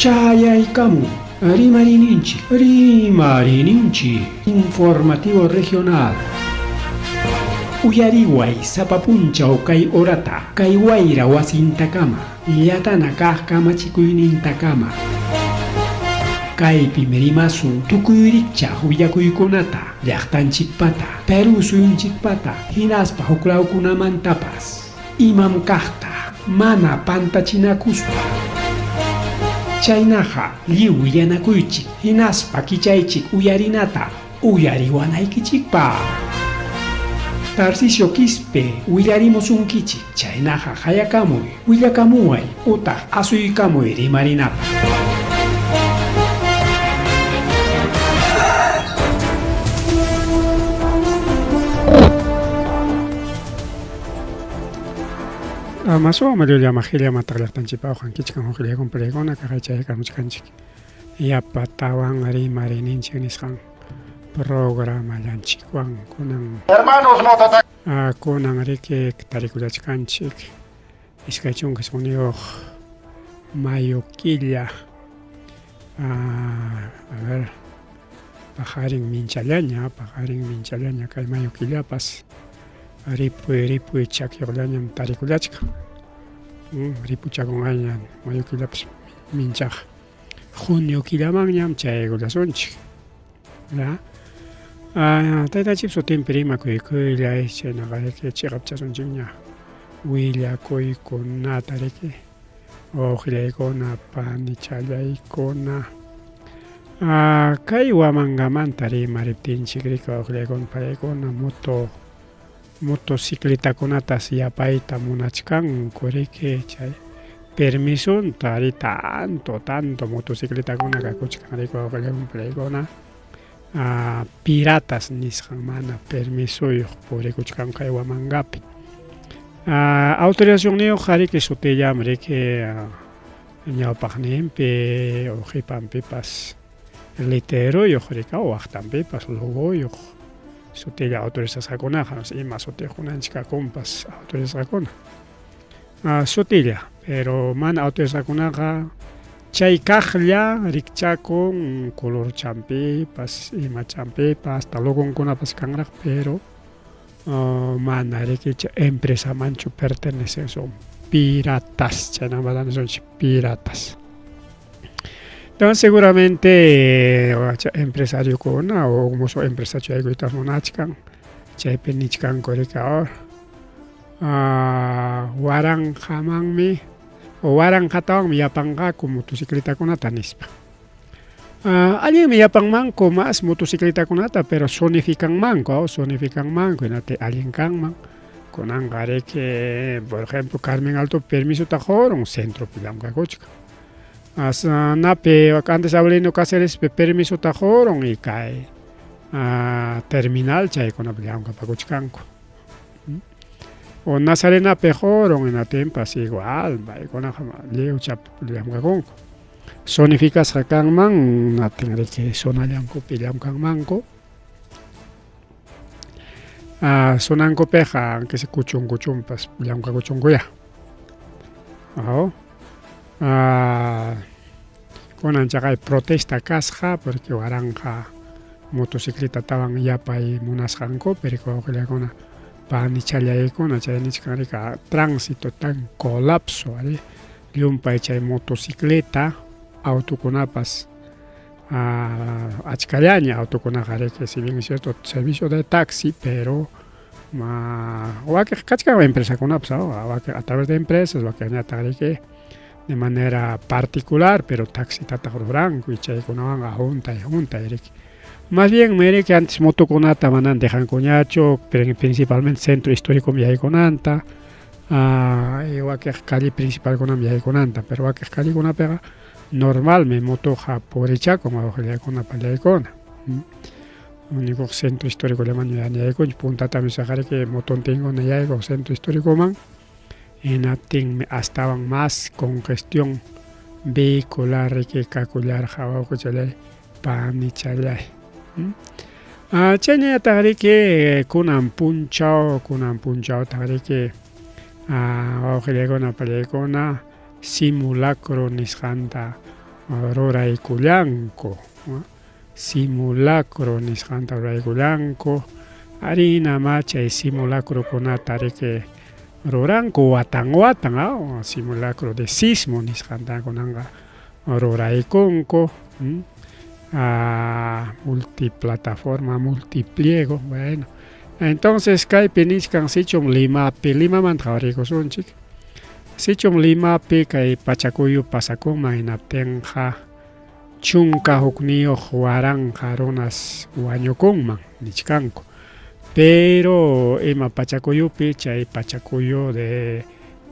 Chayaykamun Rimariyninchik, Rimariyninchik Informativo Regional. Uyariway sapa punchaw kay horata, kay wayra wasintakama, llatana kaq kamachikuynintakama. Kaypim rimasun tukuy rikchaq willakuykunata, llaqtanchikpata, Perú suyunchikpata, hinaspa huklawkunamantapas. Imam kaqta mana pantachinakuspa. Chaynaqa lliw willanakuychik hinaspa kichaychik uyarinata uyariwanaykichikpaq. Tarcisio Quispe willarimusunkichik, chaynaqa qayakamuy, willakamuway utaq asuykamuy rimarinapaq. Masuwa mallullama qillama llaqtanchikpa uqankichik huk qillakun pregona kaqay chayakamuchkanchik yapatawan rimarininchik nisqan programallanchikwan kunan Hermanos motota kunan riki tarikullachkanchik 29 mayo killa a ver paqarin minchallaña paqarin minchallaña kay mayo killapas ripuy ripuy chakyuqllañam tarikullachkan ripuchakunqaña mayo killapas minchaq junio killamanñam chayaykullasunchik ya taytanchik sutinpi rimakuykullay chaynaqa riki chiqapchasunchikña willakuykunata riki wawqillaykuna panichallaykuna kay Huamangamanta rimariptinchik riki wawqillaykuna paykuna moto motocicletakunatas yapayta munachkanku riki chay permisonta ari tanto tanto motocicletakuna kakuchkan riki wawqillaykuna paykuna piratas nisqan mana permisoyuq purikuchkanku kay Huamangapi autorizacionniyuq riki sutillam riki ñawpaqninpi o qipanpipas letreroyuq riki waqtanpipas logoyuq sutilla autorizasqakunaqa ima sutiyuqkunanchik kakunpas autorizasqakuna sutilla pero mana autorizasqakunaqa chay kaqlla rikchakun colorchanpipas imachanpipas hasta logonkunapas kanraq pero mana riki chay empresamanchu pertenecen son piratas chaynamanta nisunchik piratas entonces seguramente empresariokuna o musuq empresachu yaykuyta munachkan chaypi nichkanku riki ahora waranqamanmi o waranqatawanmi yapanqaku motocicletakunata nispa allinmi yapanmanku mas motocicletakunata pero zonificanmanku zonificanmanku hinaptin allin kanman kunanqa riki por ejemplo Carmen Altopi permisota qurun centropi llamkakuchkan napi antes Avelino Cacerespi permisota qurun y kay terminal chaykunapi llamkapakuchkanku o Nazarenapi qurun hinaptinpas igual paykunaqa lliwcha llamkakunku zonificasqa kanman hinaptin riki zonallankupi llamkanmanku zonankupiqa aunque sea kuchun kuchunpas llamkakuchunkuya kunan chaqay protesta kasqa porque waranqa motocicletatawan yapay munasqankupi riki wawqillaykuna panichallaykuna chay nichkan riki tránsito tan colapso ari llumpay chay motocicleta autokunapas achkallaña autokunaqa riki si bien es cierto servicio de taxi pero wakiq kachkan empresakunapas wakiq a través de empresas wakiqñataq riki de manera particular pero taxitataq ruranku y chaykunawanqa huntay huntay riki más bien riki antes motokunata manan dejankuñachu principalmente centro histórico yaykunanta wakiq calle principalkunam yaykunanta pero wakiq callekunapiqa normalmi motoqa purichakun wawqillaykuna pallaykuna único centro históricollaman yaykunchik puntatami riki motontinkuna yaykuq centro históricoman hinaptinmi astawan más congestión vehicular riki kakullarqa wawqichallay panichallay chayñataq riki kunan punchaw kunan punchawtaq riki wawqillaykuna pallaykuna simulacro nisqanta ruraykullanku. Simulacro nisqanta ruraykullanku. Arí hinamá chay simulacrokunata riki ruranku watan watan, simulacro de sismo nisqanta kunanqa ruraykunku. Multiplataforma, multipliego, bueno. Entonces kaypi nichkan sichum Limapi, Limamanta qawariykusunchik. Sichum Limapi kay pachakuyu pasakunman hinaptinqa 11,000 runas wañukunman nichkanku. Pero ima pachakuyupi chay pachakuyu de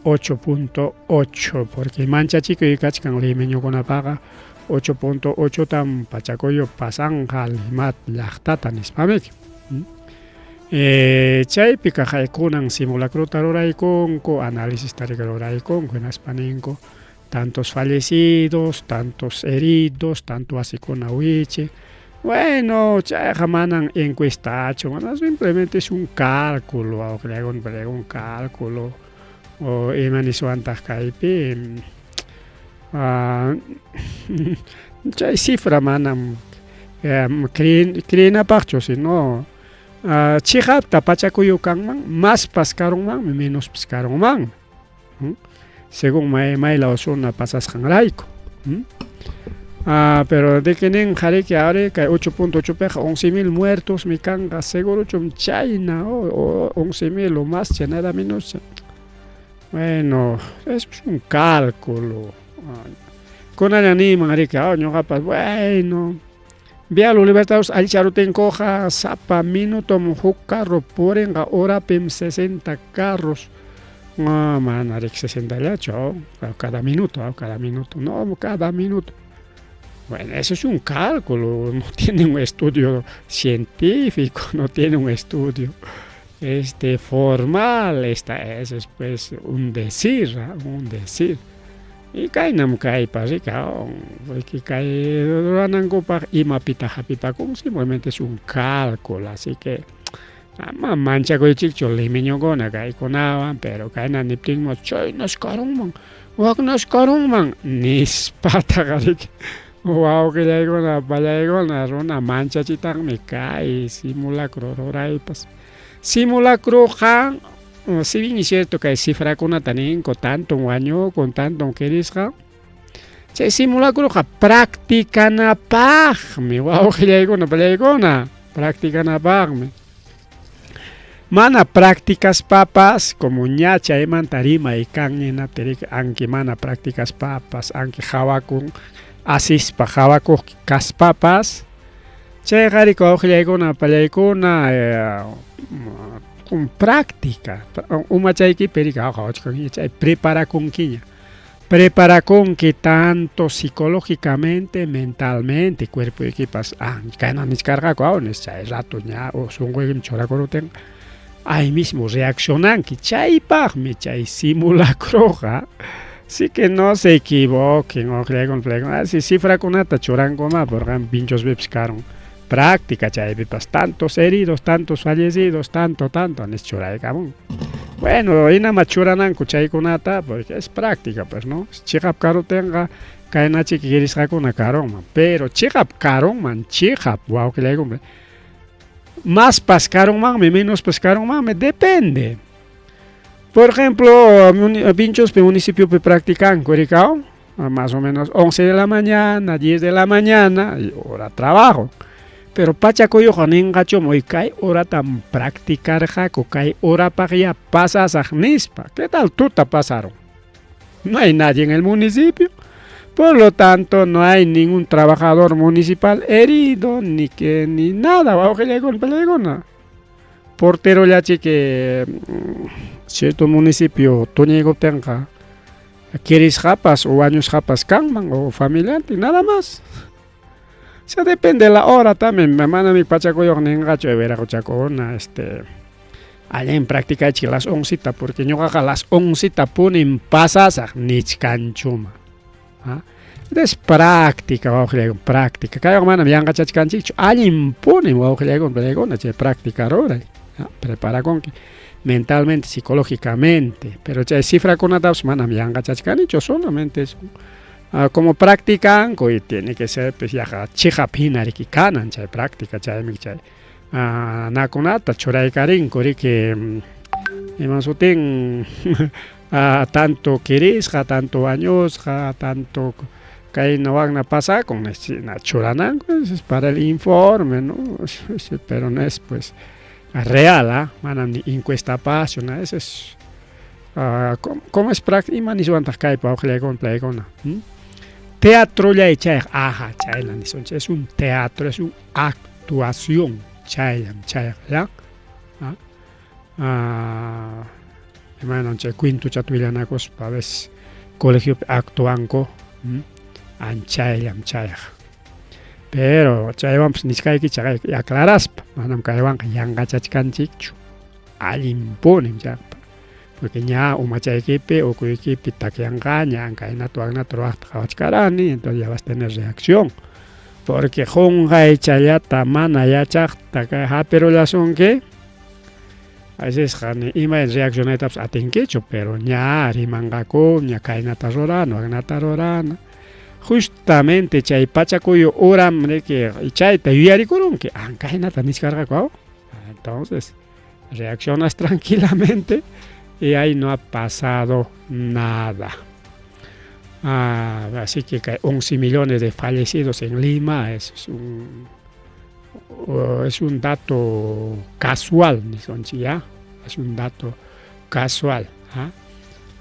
8.8 porque manchachikuy kachkan limeñukunapaqa 8.8 tam pachakuyu pasanqa Lima llaqtata nispamiki. Chaypi kaqaykunan simulacrota ruraykunku, análisis ruraykunku hinaspa ninku tantos fallecidos, tantos heridos, tanto wasikuna wichi. Bueno, chayqa manan encuestachu, mana simplemente es un cálculo, un cálculo. O ima niswantaq kaypi chay cifra manam creenapaqchu, sino chiqapta pachakuyu kanman, maspas karunmanmi, menospas karunmanmi. Según maylaw zona pasasqanrayku. Pero de que nin qariki ari kay 8.8 piqa 11,000 muertos mi kanqa, segurochum chayna o 11,000 o más, nada menos. Bueno, es un cálculo. Kunallan niyman riki, ñuqapas, bueno, Vial Libertadores allicharutinkuqa sapa minutom huk carro purinqa, horapim 60 carros. No, mana riki 60 llachu, cada minuto, cada minuto, no, cada minuto. Bueno, eso es un cálculo, no tiene un estudio científico, no tiene un estudio formal, eso es pues un decir, un decir. Y kaynam kaypas, riki kay ruranankupaq imapitaq hapipakun, simplemente es un cálculo, así que ama manchakuychikchu limeñukuna kaykunawan, pero kayna niptinmi chaynas karunman, waknas karunman nispataqa riki wawqillaykuna pallaykuna runa manchachitaqmi kay simulacro ruraypas. Simulacroqa, si bien es cierto kay cifrakunata ninku tanto wañukun, tanto kirisqa, chay simulacroqa practicanapaqmi, wawqillaykuna pallaykuna, practicanapaqmi. Mana practicaspapas, como ña chaymanta rimay kan hinaptin anki mana practicaspapas, anki hawakun asispa hawakuq kaspapas, chayqa riki wawqillaykuna pallaykuna con práctica, umachaykipi riki qhawachkankiña chay preparakunkiña. Preparakunki tanto psicológicamente, mentalmente, cuerpoykipas kayna nichkarqaku chay rato ña sunquykim churakurutin ahí mismo reaccionanki, chaypaqmi chay simulacroqa. Así que no se equivoquen, si cifrakunata churankuma, porque pinchospipas karun práctica chaypipas, tantos heridos, tantos fallecidos, tanto, tanto, nis churaykamun. Bueno, hinama churananku chaykunata, porque es práctica, pues, ¿no? Chiqap karutinqa kaynachiki kirisqakuna karunman, pero chiqap karunman, chiqap wawqillaykuna, maspas karunmanmi, menospas karunmanmi, depende. Por ejemplo, Pinchospi municipiopi practicanku rikaw, más o menos 11 de la mañana, 10 de la mañana, hora trabajo. Pero pachakuyuqa ninqachum hoy kay horatam practicarqaku, kay horapaqya pasasaq nispa. ¿Qué tal tuta pasaron? No hay nadie en el municipio. Por lo tanto, no hay ningún trabajador municipal herido, ni que ni nada. Portero que cierto municipio tuñaykuptinqa kirisqapas o wañusqapas kanman o familiantin, nada más. O sea, depende de la hora también. Manami pachakuyuq ninqachu wiraquchakuna, allin practicaychik las 11 porque ñuqaqa las 11 punim pasasaq nichkanchuma. Es práctica, wawqillaykuna, práctica. Kaywan manam yanqachachkanchikchu, allin punim wawqillaykuna, chay práctica ruray. Preparakunki mentalmente, psicológicamente, pero chay cifrakunatapas manam yanqachachkanichu, solamente es Como practicanku y tiene que ser pues yaqa chiqap hina riki kanan chay práctica, chaymi chay nakunata churaykarinku riki, iman sutin, tanto kirisqa, tanto wañusqa, tanto kayna wakna pasakun, churananku es para el informe, ¿no? Pero no es pues real, ¿ah? Manam ni encuestapaschu, no, eso es ¿cómo es práctica? Ima niswantaq kaypa wawqillaykuna playkuna? Teatrollay chayqa, aja, chayla nisunchik, es un teatro, es un actuación, chayllam chayqa, ya. Imaynam chay cuentochata willanakuspa a veces colegiopi actuanku, anchayllam chayqa. Pero chaywanpas nichkaykichik aclaraspa, manam kaywanqa yanqachachkanchikchu, allinpunim chayqa, porque ña umachaykipi ukuykipi takyanqaña, kaynata waknata ruwaqta qhawachkarani, entonces ya vas a tener reacción. Porque qunqaychallata mana yachaqta kay hapirullasunki, asisqa ni ima reaccionaytapas atinkichu, pero ña rimanqaku, ña kaynata rurana, waknata rurana. Justamente chay pachakuyu uram riki chayta yuyarikurunki, kaynata nichkarqaku, entonces reaccionas tranquilamente y ahí no ha pasado nada. Así que hay 11 millones de fallecidos en Lima, es un dato casual, ya, es un dato casual.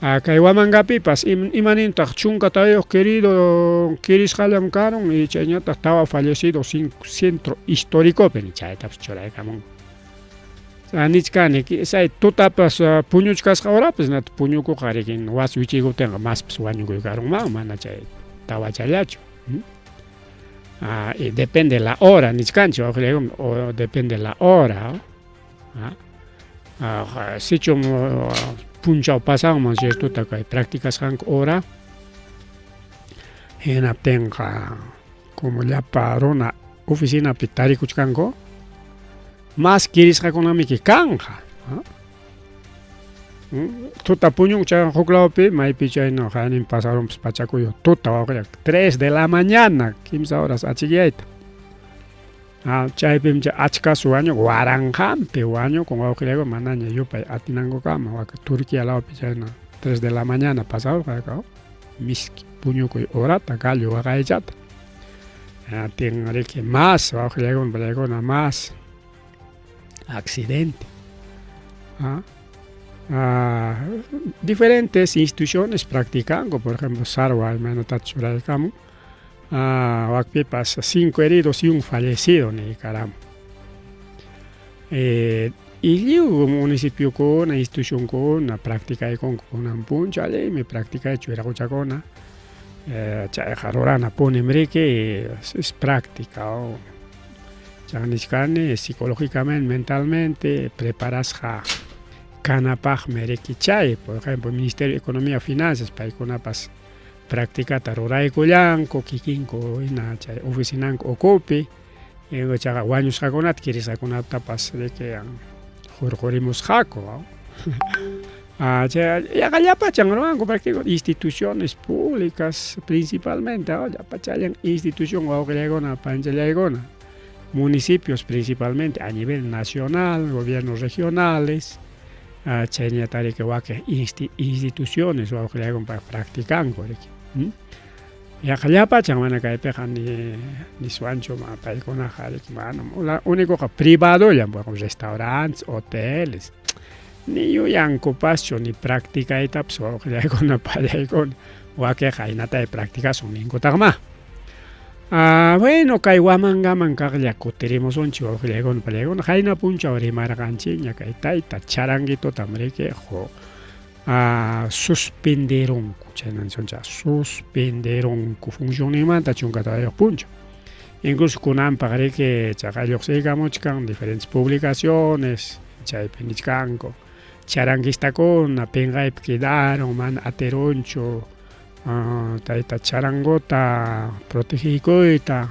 Kay Huamangapipas imanintaq 14 querido kirisqallam karun y chayñataq tawa fallecidos centro históricopi, chaytapas churaykamunku. Nichkani chay tutapas puñuchkasqa horapas nata puñukuqa riki wasi wichiykuptinqa maspas wañukuykarunman, mana chay tawachallachu. Y depende la hora, nichkanchik, o depende la hora. Sichum punchaw pasanman ciertota kay practicasqanku hora, hinaptinqa como llapa runa oficinapi tarikuchkanku, mas kirisqakunamiki kanqa. Tuta puñun chay huk lawpi maypi chayno haynin pasarunpas pachakuyu tuta wawqilla 3 de la mañana, 3 horas achikyayta. Chaypim chay achkas wañukun, waranqanpi wañukun wawqillaykuna, manaña yupay atinankukama. Waka Turquía lawpi chayna 3 de la mañana pasarurqa, miski puñukuy horata, gallo waqaychata. Hinaptin riki mas wawqillaykuna pallaykuna mas accidente. Diferentes instituciones practicanku, por ejemplo, Sarwa imaynatachus churaykamun, wakpipas 5 heridos y un fallecido niykaramun. Y lliw municipiokuna, institucionkuna practicaykunku kunan punchaw, allinmi practicaychu wiraquchakuna, chayqa ruranapunim riki, es práctica. Chay nichkani psicológicamente, mentalmente preparasqa kanapaqmi riki chay, por ejemplo, Ministerio de Economía y Finanzas paykunapas practicata ruraykullanku kikinku hina chay oficinanku ukupi, chaqa wañusqakunata kirisqakunatapas riki hurqurimusqaku. Chay yaqa llapachan ruwanku práctico instituciones públicas principalmente, llapachallan institución wawqillaykuna panchallaykuna, municipios principalmente a nivel nacional, gobiernos regionales, chayñata riki wakin instituciones wawqillaykuna practicanku riki. Yaqa llapachan, mana kaypiqa ni niswanchu paykunaqa riki, mana únicoqa privadollam, restaurantes, hoteles, ni yuyankupaschu ni practicaytapas wawqillaykuna pallaykuna, wakinqa hinatay practicasun ninkutaqma. Bueno, kay Huamangaman kaqlla kutirimusunchik wawqillaykuna pallaykuna, qayna punchaw rimarqanchikña kay tayta Charanguitotam riki suspenderunku, chayna nisunchik, suspenderunku funcionninmanta 14 punchaw. Incluso kunanpaq riki chaqa lluqsiykamuchkan diferentes publicaciones, chaypi nichkanku charanguistakuna pinqaypi quedaron, mana atirunchu tayta charangota protegiykuyta,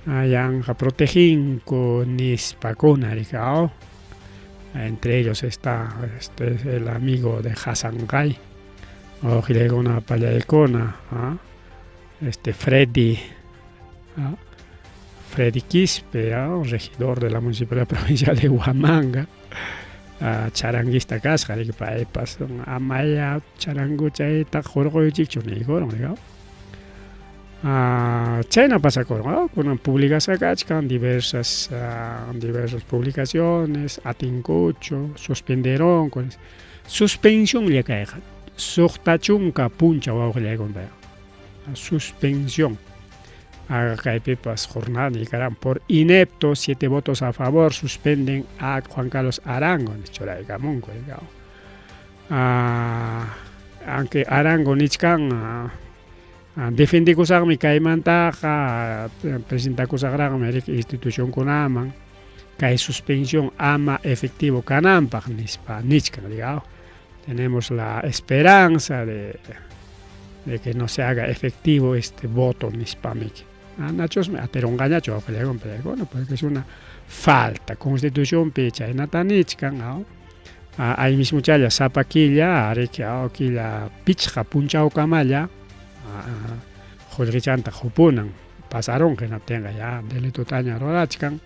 yanqa proteginku nispakuna riki. Entre ellos está el amigo de Hasanqay, wawqillaykuna pallaykuna. Este Freddy, Freddy Quispe, regidor de la Municipalidad Provincial de Huamanga, charanguista kasqa, riki paypas amaya charanguchayta hurquychikchu niykurun, riki. Chayna pasakurun, kunan publicasqa kachkan diversas diversas publicaciones, atinkuchu, suspenderonku, suspensionlla kayqa, 60 punchaw wawqillaykunata, suspensión. Kaypipas jornada niykaran por inepto, 7 votos a favor, suspenden a Juan Carlos Arango, churaykamunku, aunque Arango nichkan defendikusaqmi kaymantaqa, presentakusaqraqmi riki institucionkunaman kay suspensión ama efectivo kananpaq nispa nichkan, digamos. Tenemos la esperanza de que no se haga efectivo este voto nispamiki. Nachosmi atirunqañachu wawqillaywan paykuna, porque es una falta. Constitucionpi chaynata nichkan, ahí mismo challa sapa killa, riki killa 5 punchawkamalla qullqichanta qupunan, pasarunqa hinaptinqa ya delitotaña rurachkan,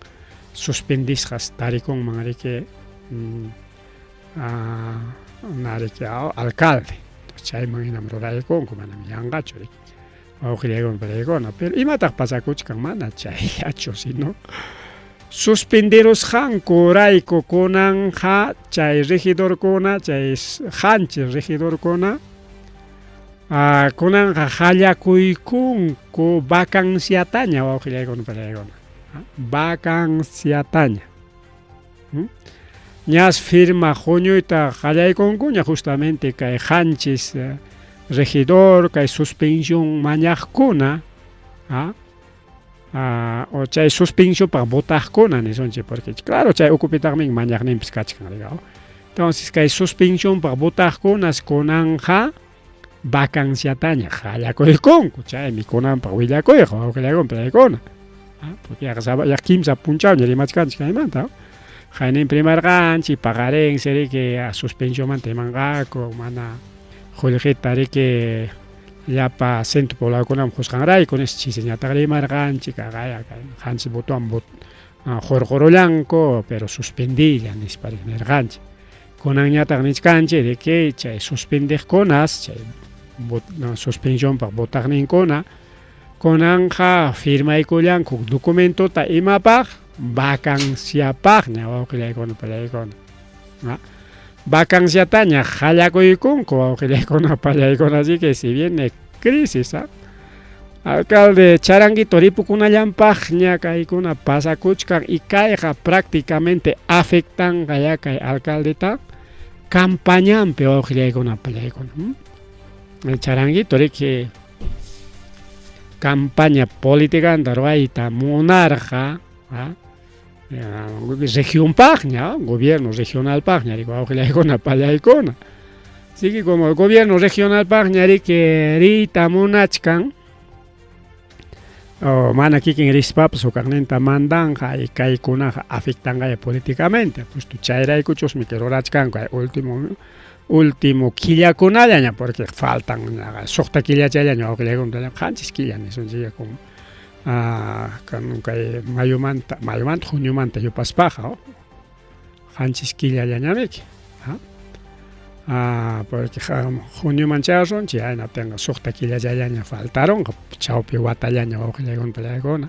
suspendisqas tarikunman riki nariki alcalde. Chayman hinam ruraykunku, manam yanqachu riki wawqillaykuna paykuna. Pero imataq pasakuchkan mana chayllachu, sino suspenderusqankurayku kunanja chay regidorkuna, chay qanchis regidorkuna kunanqa qallakuykunku vacanciataña wawqillaykuna paykuna, vacanciataña. Ñas firma huñuyta qallaykunkuña justamente kay qanchis regidor, kay suspensión mañaqkuna, o chay suspensionpaq votaqkuna nisunchik, porque claro chay ukupitaqmi mañaqninpis kachkan, digamos. Entonces kay suspensionpaq votaqkunas kunanja vacanciataña qallakuykunku, chaymi kunanpaq willakuyqa wawqillaykuna paykuna. Porque ya 15 punchawña rimachkanchik kaymanta. Qayninpi rimarqanchik paqarinsi riki suspensionmanta rimanqaku, mana qullqita riki llapa centro pobladokunaman qusqanrayku nispa chisiñataq rimarqanchik, aqaya qanchis votowan hurqurullanku, pero suspendilla nispa nirqanchik. Kunanñataq nichkanchik riki chay suspendiqkunas, chay suspensionpaq votaqninkuna, kunanja firmaykullanku documentota imapaq vacanciapaqña wawqillaykuna pallaykuna. Vacanciataña qallakuykunku wawqillaykuna pallaykuna, así que si viene crisis, alcalde charanguito ripukunallanpaqña kaykuna pasakuchkan y kayqa prácticamente afectanqa ya kay alcaldeta campañanpi wawqillaykuna pallaykuna. El charanguito riki campaña política ruwayta munarqa, regionpaqña, gobierno regionalpaqña riki wawqillaykuna pallaykuna. Así que como el gobierno regionalpaqña riki riyta munachkan, o mana kikin rispapas hukaqninta mandanqa y kaykunaqa afectanqa políticamente, pues chayraykuchusmi rurachkanku último killakunallaña, porque faltan 6 killachallaña wawqillaykuna, 7 killa nisunchik como kay mayumanta juniomanta yupaspaqa 7 killallañamiki. Porque junioman chayarunchik, hinaptinqa 6 killachallaña faltaronqa, chawpi watallaña wawqillaykuna pallaykuna,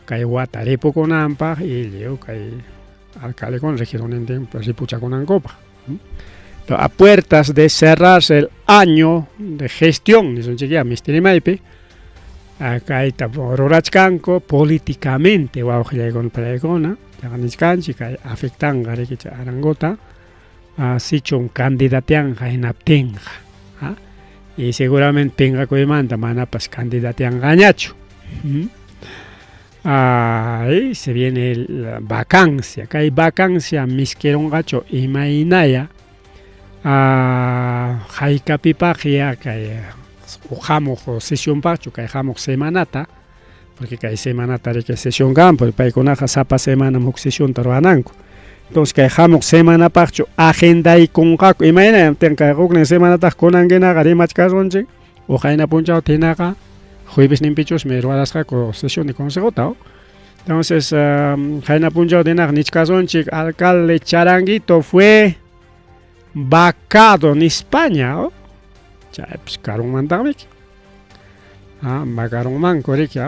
kay wata ripukunanpaq y lliw kay alcaldekuna regidornintin ripuchakunankupaq. A puertas de cerrarse el año de gestión, nisunchik ya mistirimaypi, kayta rurachkanku políticamente wawqillaykuna pallaykuna, nichkanchik kay afectanqa riki chay Arangota, sichun candidateanqa hinaptinqa, y seguramente pinqakuymanta manapas candidateanqañachu. Ahí se viene la vacancia, kay vacancia miskirunqachu imaynaya haykapipaq ya kay hamuq sesionpaqchu kay hamuq semanata, porque kay semanata riki sesión kan, porque paykunaqa sapa semanam huk sesionta ruwananku. Entonces kay hamuq semanapaqchu agendaykunqaku, imaynayam kay huknin semanataq kunankinaqa rimachkasunchik, uqayna punchawta hinaqa Jueves ninpichusmi ruwarasqaku sesión de consejota. Entonces, qayna punchaw ninaq nichkasunchik alcalde Charanguito fue vacado nispaña, chaypis karunmantaqmiki. Ah, vacarunmanku riki,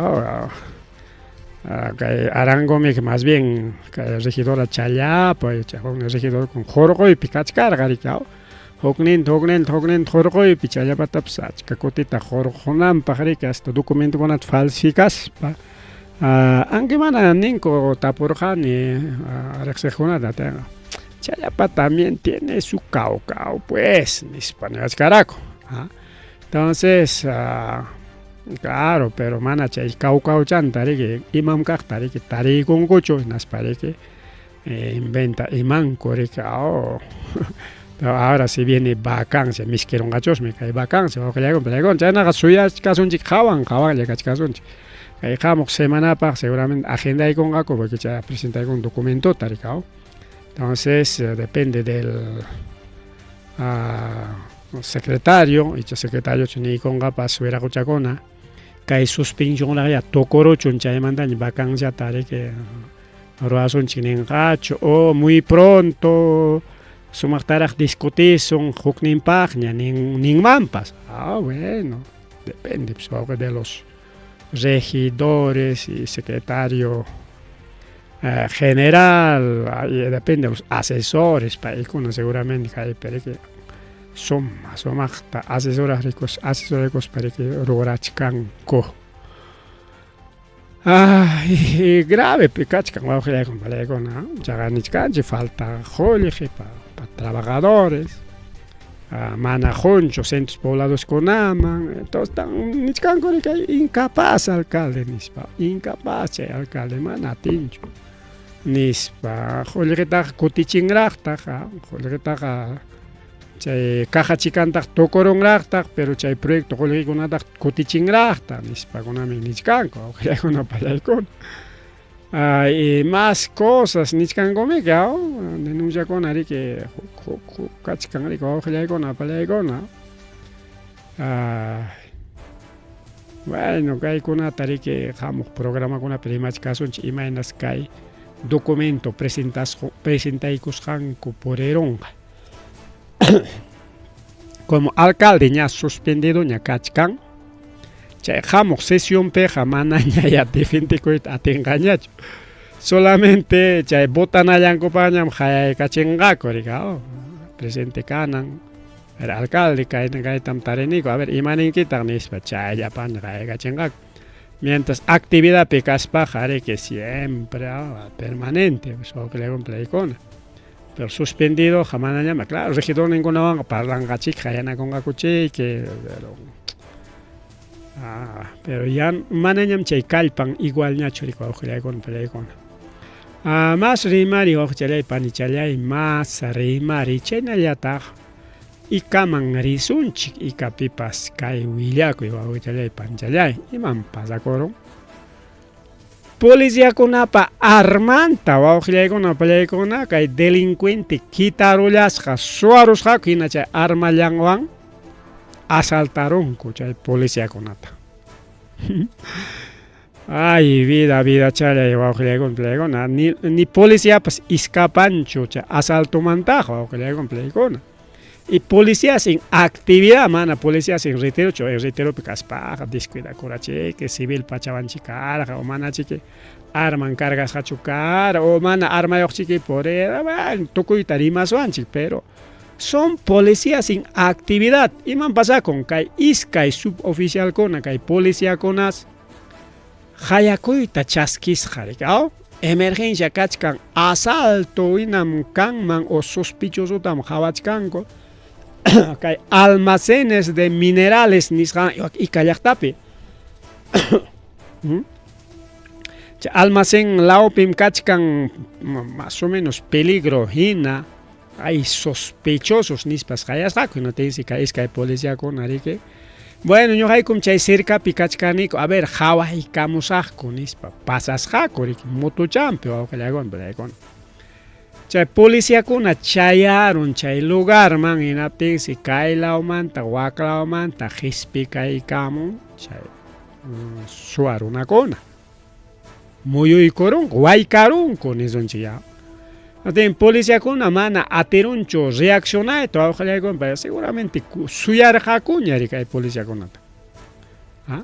kay Arangomiki más bien kay regidora Challapa huknin regidor kun hurquypi kachkarqa riki, hukninta hukninta hukninta hurquypi challapatapas achka kutita hurqunanpaq riki hasta documentokunata falsificaspa. Aunque mana ninku tapurqani riqsiqkunata Challapa también tiene su caucao pues nispa niwachkaraku. Entonces, claro, pero mana chay caucauchanta riki imam kaqta riki tariykunkuchu hinaspa riki inventa imanku riki oh. Pero ahora si viene vacancia, miskirunqachusmi kay vacancia wawqillaykuna palaykuna chaynaqa suyachkasunchik qawan qawanlla kachkasunchik. Kay hamuq semanapaq seguramente agendaykunqaku porque chay presentaykun documentota riki. Entonces, depende del secretario, icha secretario niykunqapas wiraquchakuna kay suspensionraqya tukuruchun chaymantaña vacanciata riki ruwasunchik ninqachu o muy pronto sumaqtaraq discutisun hukninpaqña nin ninmanpas. Ah, bueno, depende pues, de los regidores y secretario general, y depende de los asesores, paykuna seguramente kaypi riki suma sumaqta asesoraq asesoraykuspa riki rurachkanku. Ay, grave kachkan wawqillaykuna palaykuna, chaqa nichkanchik falta qullqi pa trabajadores, mana qunchu centros pobladoskunaman, entonces nichkanku riki incapaz alcalde nispa, incapaz chay alcalde mana atinchu nispa, qullqitaqa kutichinraqtaq, qullqitaqa chay caja chikantaq tukurunraqtaq, pero chay proyecto qullqikunataq kutichinraqtaq nispakunami nichkanku wawqillaykuna palaykuna. Y más cosas nichkankumiki, denunciakuna riki huk huk huk kachkan riki wawqillaykuna palaykuna. Bueno, kaykunata riki hamuq programakunapi rimachkasunchik imaynas kay documento presentaykusqanku purirunqa. Como alcalde ña suspendidoña kachkan, chay hamuq sesionpiqa manaña defendekuyta atinqañachu. Solamente chay votanallankupaqñam qayaykachinqaku riki, presidente kanan, el alcalde kayna kaytam tariniku, a ver imaninkitaq nispa chayllapaña qayaykachinqaku. Mientras actividadpi kaspaqa riki siempre permanente pues wawqillaykuna palaykuna. Pero suspendido manañam, claro, regidor ninkunawanqa parlanqachik qayanakunqakuchiki, pero pero ya manañam chay kallpan igualñachu riki wawqillaykuna palaykuna. Más rimari wawqichalay panichalay, más rimari chaynallataq ikaman risunchik ikapipas kay willakuy wawqichalay panichalay, imam pasakurun. Policiakunapa armanta wawqillaykuna palaykuna kay delincuente kitarullasqa suwarusqaku hina chay armallanwan asaltarunku chay policiakunata. Ay, vida, vida chalay wawqillaykuna palaykuna, ni policiapas iskapanchu chay asaltomantaqa wawqillaykuna palaykuna. Y policías en actividad, mana policías en retirochu, en retiropi kaspaqa descuidakurachiki, civil pachawanchik karqa o manachiki arman cargasqachu kara o mana armayuqchiki purira, bueno, tukuyta rimaswanchik, pero son policías en actividad. Imam pasakun kay iskay suboficialkuna, kay policiakunas qayakuyta chaskisqa riki, emergencia kachkan asalto hinam kanman o sospechosotam qhawachkanku kay almacenes de minerales nisqa Ica llaqtapi. Chay almacén lawpim kachkan más o menos peligro hina hay sospechosos nispas qayasqaku hinaptinsi kay iskay policiakuna riki bueno, ñuqaykum chay cercapi kachkaniku, a ver qhawaykamusaqku nispa pasasqaku riki motuchampi wawqillaykuna palaykuna. Chay policiakuna chayarun chay lugarman hinaptinsi kay lawmanta wak lawmanta qispikaykamun chay Suwa runakuna. Muyuykurunku, waykarunku nisunchik ya. Atin policiakuna mana atirunchu reaccionayta wawqillaykunpa seguramente suyarqakuña kay policiakunata. ¿Ah?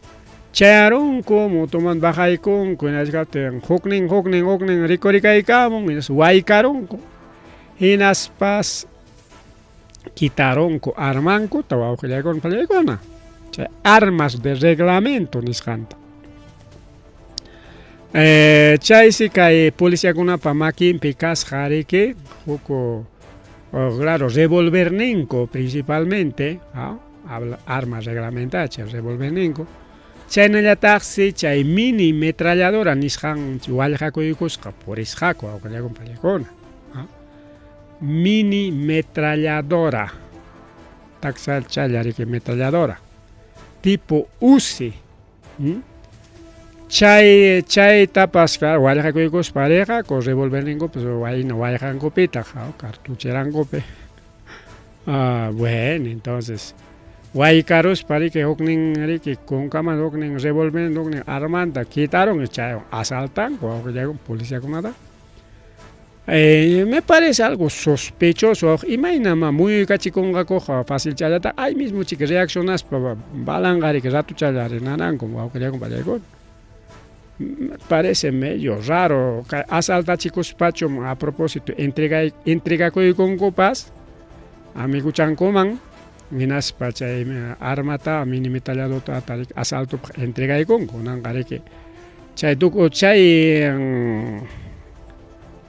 Chayarunku, motoman bajaykunku, hinachkaptin huknin huknin huknin rikurikaykamun, hinaspa waykarunku. Hinaspas quitarunku armankuta wawqillaykuna pallaykuna. Chay armas de reglamento nisqanta. Chaysi kay policiakunapa makinpi kasqa riki huk claro revolverninku principalmente, ¿ah? Arma reglamentada chay revolverninku. Chaynallataqsi chay mini metralladora nisqan wallqakuykusqa purisqaku wawqillaykuna pallaykuna. ¿Ah? Mini metralladora. Taksachalla riki metralladora. Tipo Uzi. Chay chaytapas claro wallqakuykuspa riqaku revolverninku wayna wallqankupitaq cartucherankupi. Ah, bueno, entonces waykaruspa riki huknin riki kunkaman huknin revolver huknin armanta quitaron chaywan asaltanku wawqillaykuna policiakunata. Me parece algo sospechoso. Imaynama muyuykachikunqakuqa fácil challata ahí mismo chika reaccionaspa balanqa riki ratuchalla rinananku wawqillaykuna pallaykuna. Me parece medio raro asaltachikuspachu a propósito entregakuykunkupas amiguchankuman hinaspa chay armata mini metralladorata asaltopaq entregaykunku kunanqa riki chay tuku chay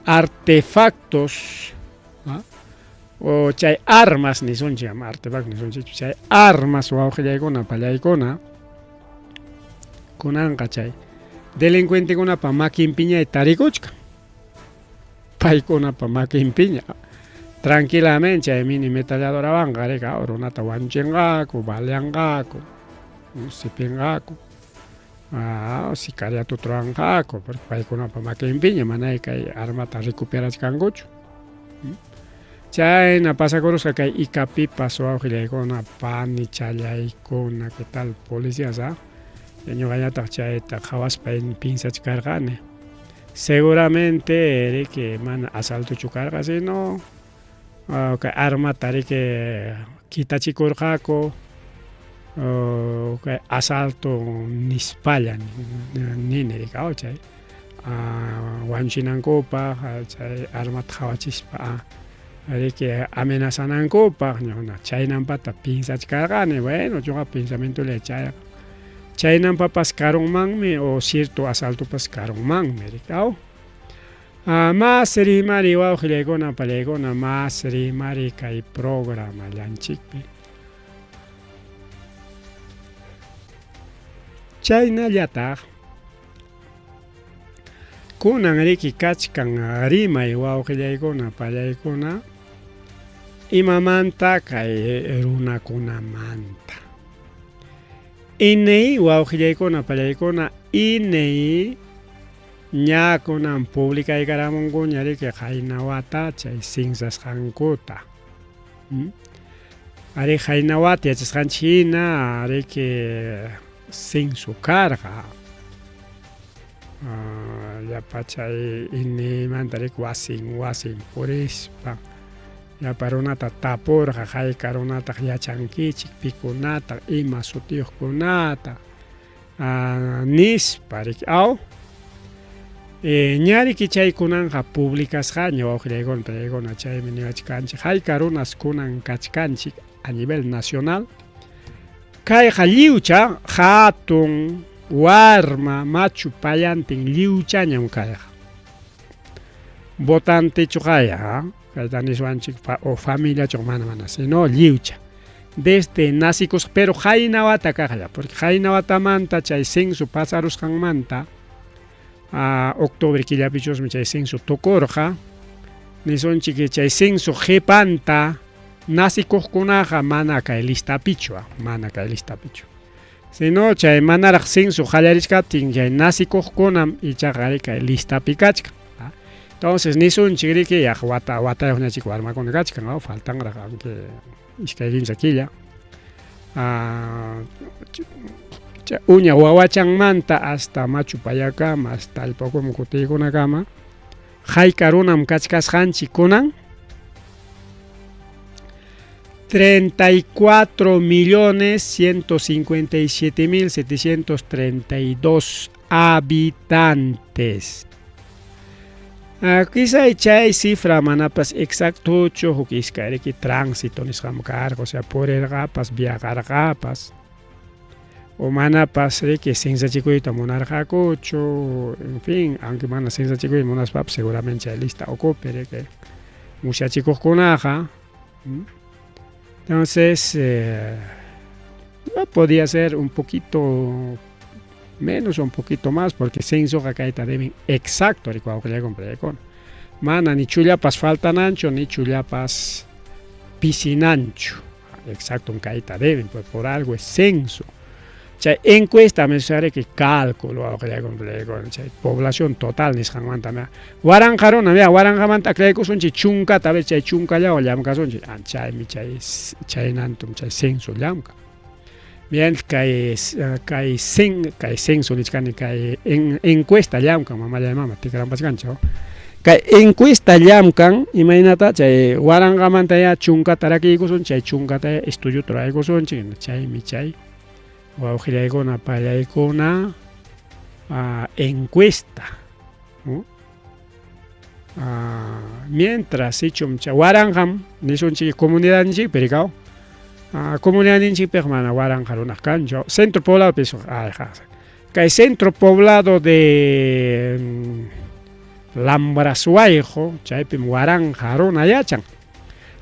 artefactos o chay armas nisunchik ama artefactos nisunchikchu chay armas wawqillaykuna pallaykuna kunanqa chay delincuentekunapa makinpiña tarikuchkan paykunapa makinpiña tranquilamente chay mini metralladorawanqa riki runata wañuchinqaku baleanqaku sipinqaku sicariatuta ruwanqaku porque paykunapa makinpiña mana kay armata recuperachkankuchu. Chayna pasakurusqa kay Icapipas wawqillaykuna panichallaykuna qué tal policías ah ñuqañataq chayta qhawaspa piensachkarqani seguramente riki mana asaltochu karqa sino kay armata riki quitachikurqaku kay asalto nispalla nini riki chay wañuchinankupaq chay armata qhawachispa riki amenazanankupaq chaynampata piensachkarqani bueno ñuqa pensamientollay chayqa chaynanpapas karunmanmi o cierto asaltopas karunmanmi riki aw. Mas rimari wawqillaykuna pallaykuna mas rimari kay programallanchikpi. Chaynallataq kunan riki kachkan rimay wawqillaykuna pallaykuna imamanta kay runakunamanta. INEI wawqillaykuna pallaykuna INEI ña kunan publicaykaramunkuña riki qayna wata chay censasqankuta. Ari qayna wata yachasqanchik hina riki censo karqa. Llapa chay INEImanta riki wasin wasin purispa llapa runata tapurqa hayka runataq yachankichik pikunataq ima sutiyuqkunata nispa riki aw. Ña riki chay kunanqa publicasqaña wawqillaykuna pallaykuna chaymi niwachkanchik hayka runas kunan kachkanchik a nivel nacional kayqa lliwcha hatun warma machu payantin lliwchañam kayqa votantechu kaya kayta niswanchik o familiachu mana mana sino lliwcha desde nacikusqa pero qayna wata kaqlla porque qayna watamanta chay censo pasarusqanmanta octubre killapichusmi chay censo tukurqa nisunchik chay censo qhipanta nacikuqkunaqa mana kay listapichu mana kay listapichu sino chay manaraq censo qallarichkaptin chay nacikuqkunam ichaqa kay listapi kachkan. Entonces nisunchik riki yaq wata watayuqñachik warmakuna kachkan faltanraq aunque iskay kimsa killa Uña wawachanmanta hasta machu payakama hasta allpakuman kutiykunakama hayka runam kachkasqanchik kunan? 34 millones 157 mil 732 habitantes. Quizá chay cifra manapas exactochu, huk iskayriki tránsito nisqam karqa, o sea purirqapas, viajarqapas, o manapas riki censachikuyta munarqakuchu, en fin, aunque mana censachikuyta munaspapas seguramente chay lista ukupi riki musyachikuqkunaqa. Entonces, podía ser un poquito menos o un poquito más, porque censoqa kayta deben exacto riki wawqillaykuna pallaykuna. Mana ni chullapas faltananchu, ni chullapas pisinanchu. Exacto kayta deben, pues por algo es censo. Chay encuesta me que cálculo wawqillaykuna pallaykuna, chay población total nisqanmanta waranqa runa, mira, waranqamanta aklaykusunchik chunkata, a ver chay chunkallawan llamkasunchik, chaymi chay chaynantum chay censo llamkan. Bien, kay kay kay censo nichkani, kay encuesta llamkan, mamallay mama tikranpachkanchik. Kay encuesta llamkan imaynata chay waranqamanta ya chunkata rakiykusun, chay chunkata ya estudiota ruraykusunchik, chaymi chay wawqillaykuna pallaykuna encuesta. Mientras sichum chay waranqam nisunchik comunidadninchikpi rikaw, comunidadninchikpiqa mana waranqa runaq kanchu, centro poblado kay centro poblado de Lambraswayqo chaypim waranqa runa yachan.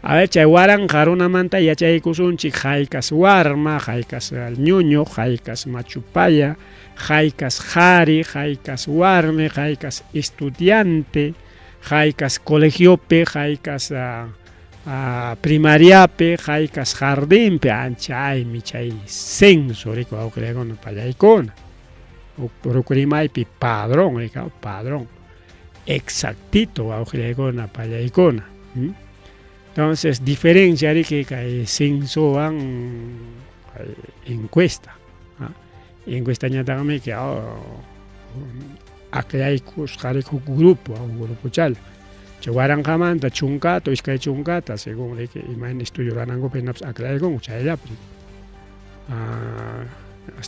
A ver, chay waranqa runamanta yachaykusunchik haykas warma, haykas ñuñu, haykas machupaya, haykas qhari, haykas warmi, haykas estudiante, haykas colegiopi, haykas primariapi, haykas jardinpi, chaymi chay censo riki wawqillaykuna pallaykuna. Rukrimaypi padrón, rikaw, padrón. Exactito wawqillaykuna pallaykuna. Entonces, diferencia riki kay censowan encuesta. Encuestañataqmi que aklaykusqa riki huk grupo, huk grupochalla. Chay waranqamanta chunkata o iskay chunkata según riki imayna estudio ruranankupi hinapas aklaykunku chayllapi.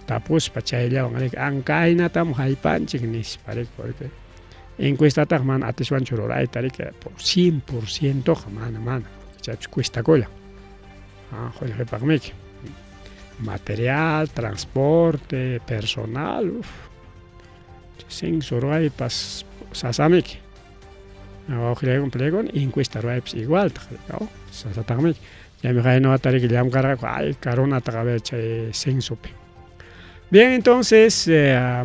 Tapuspa chayllawan riki ankaynatam haypanchik nispa riki, porque encuestataqa mana atiswanchu rurayta riki por 100% mana mana, chaypis cuestakullan. Qullqipaqmiki. Material, transporte, personal, uf. Censo ruwaypas sasamiki. Wawqillaykuna pallaykuna encuesta ruwaypas igualtaq, sasataqmiki. Chaymi qayna wata riki llamkarqaku ayka runataqa a ver chay censopi. Bien, entonces,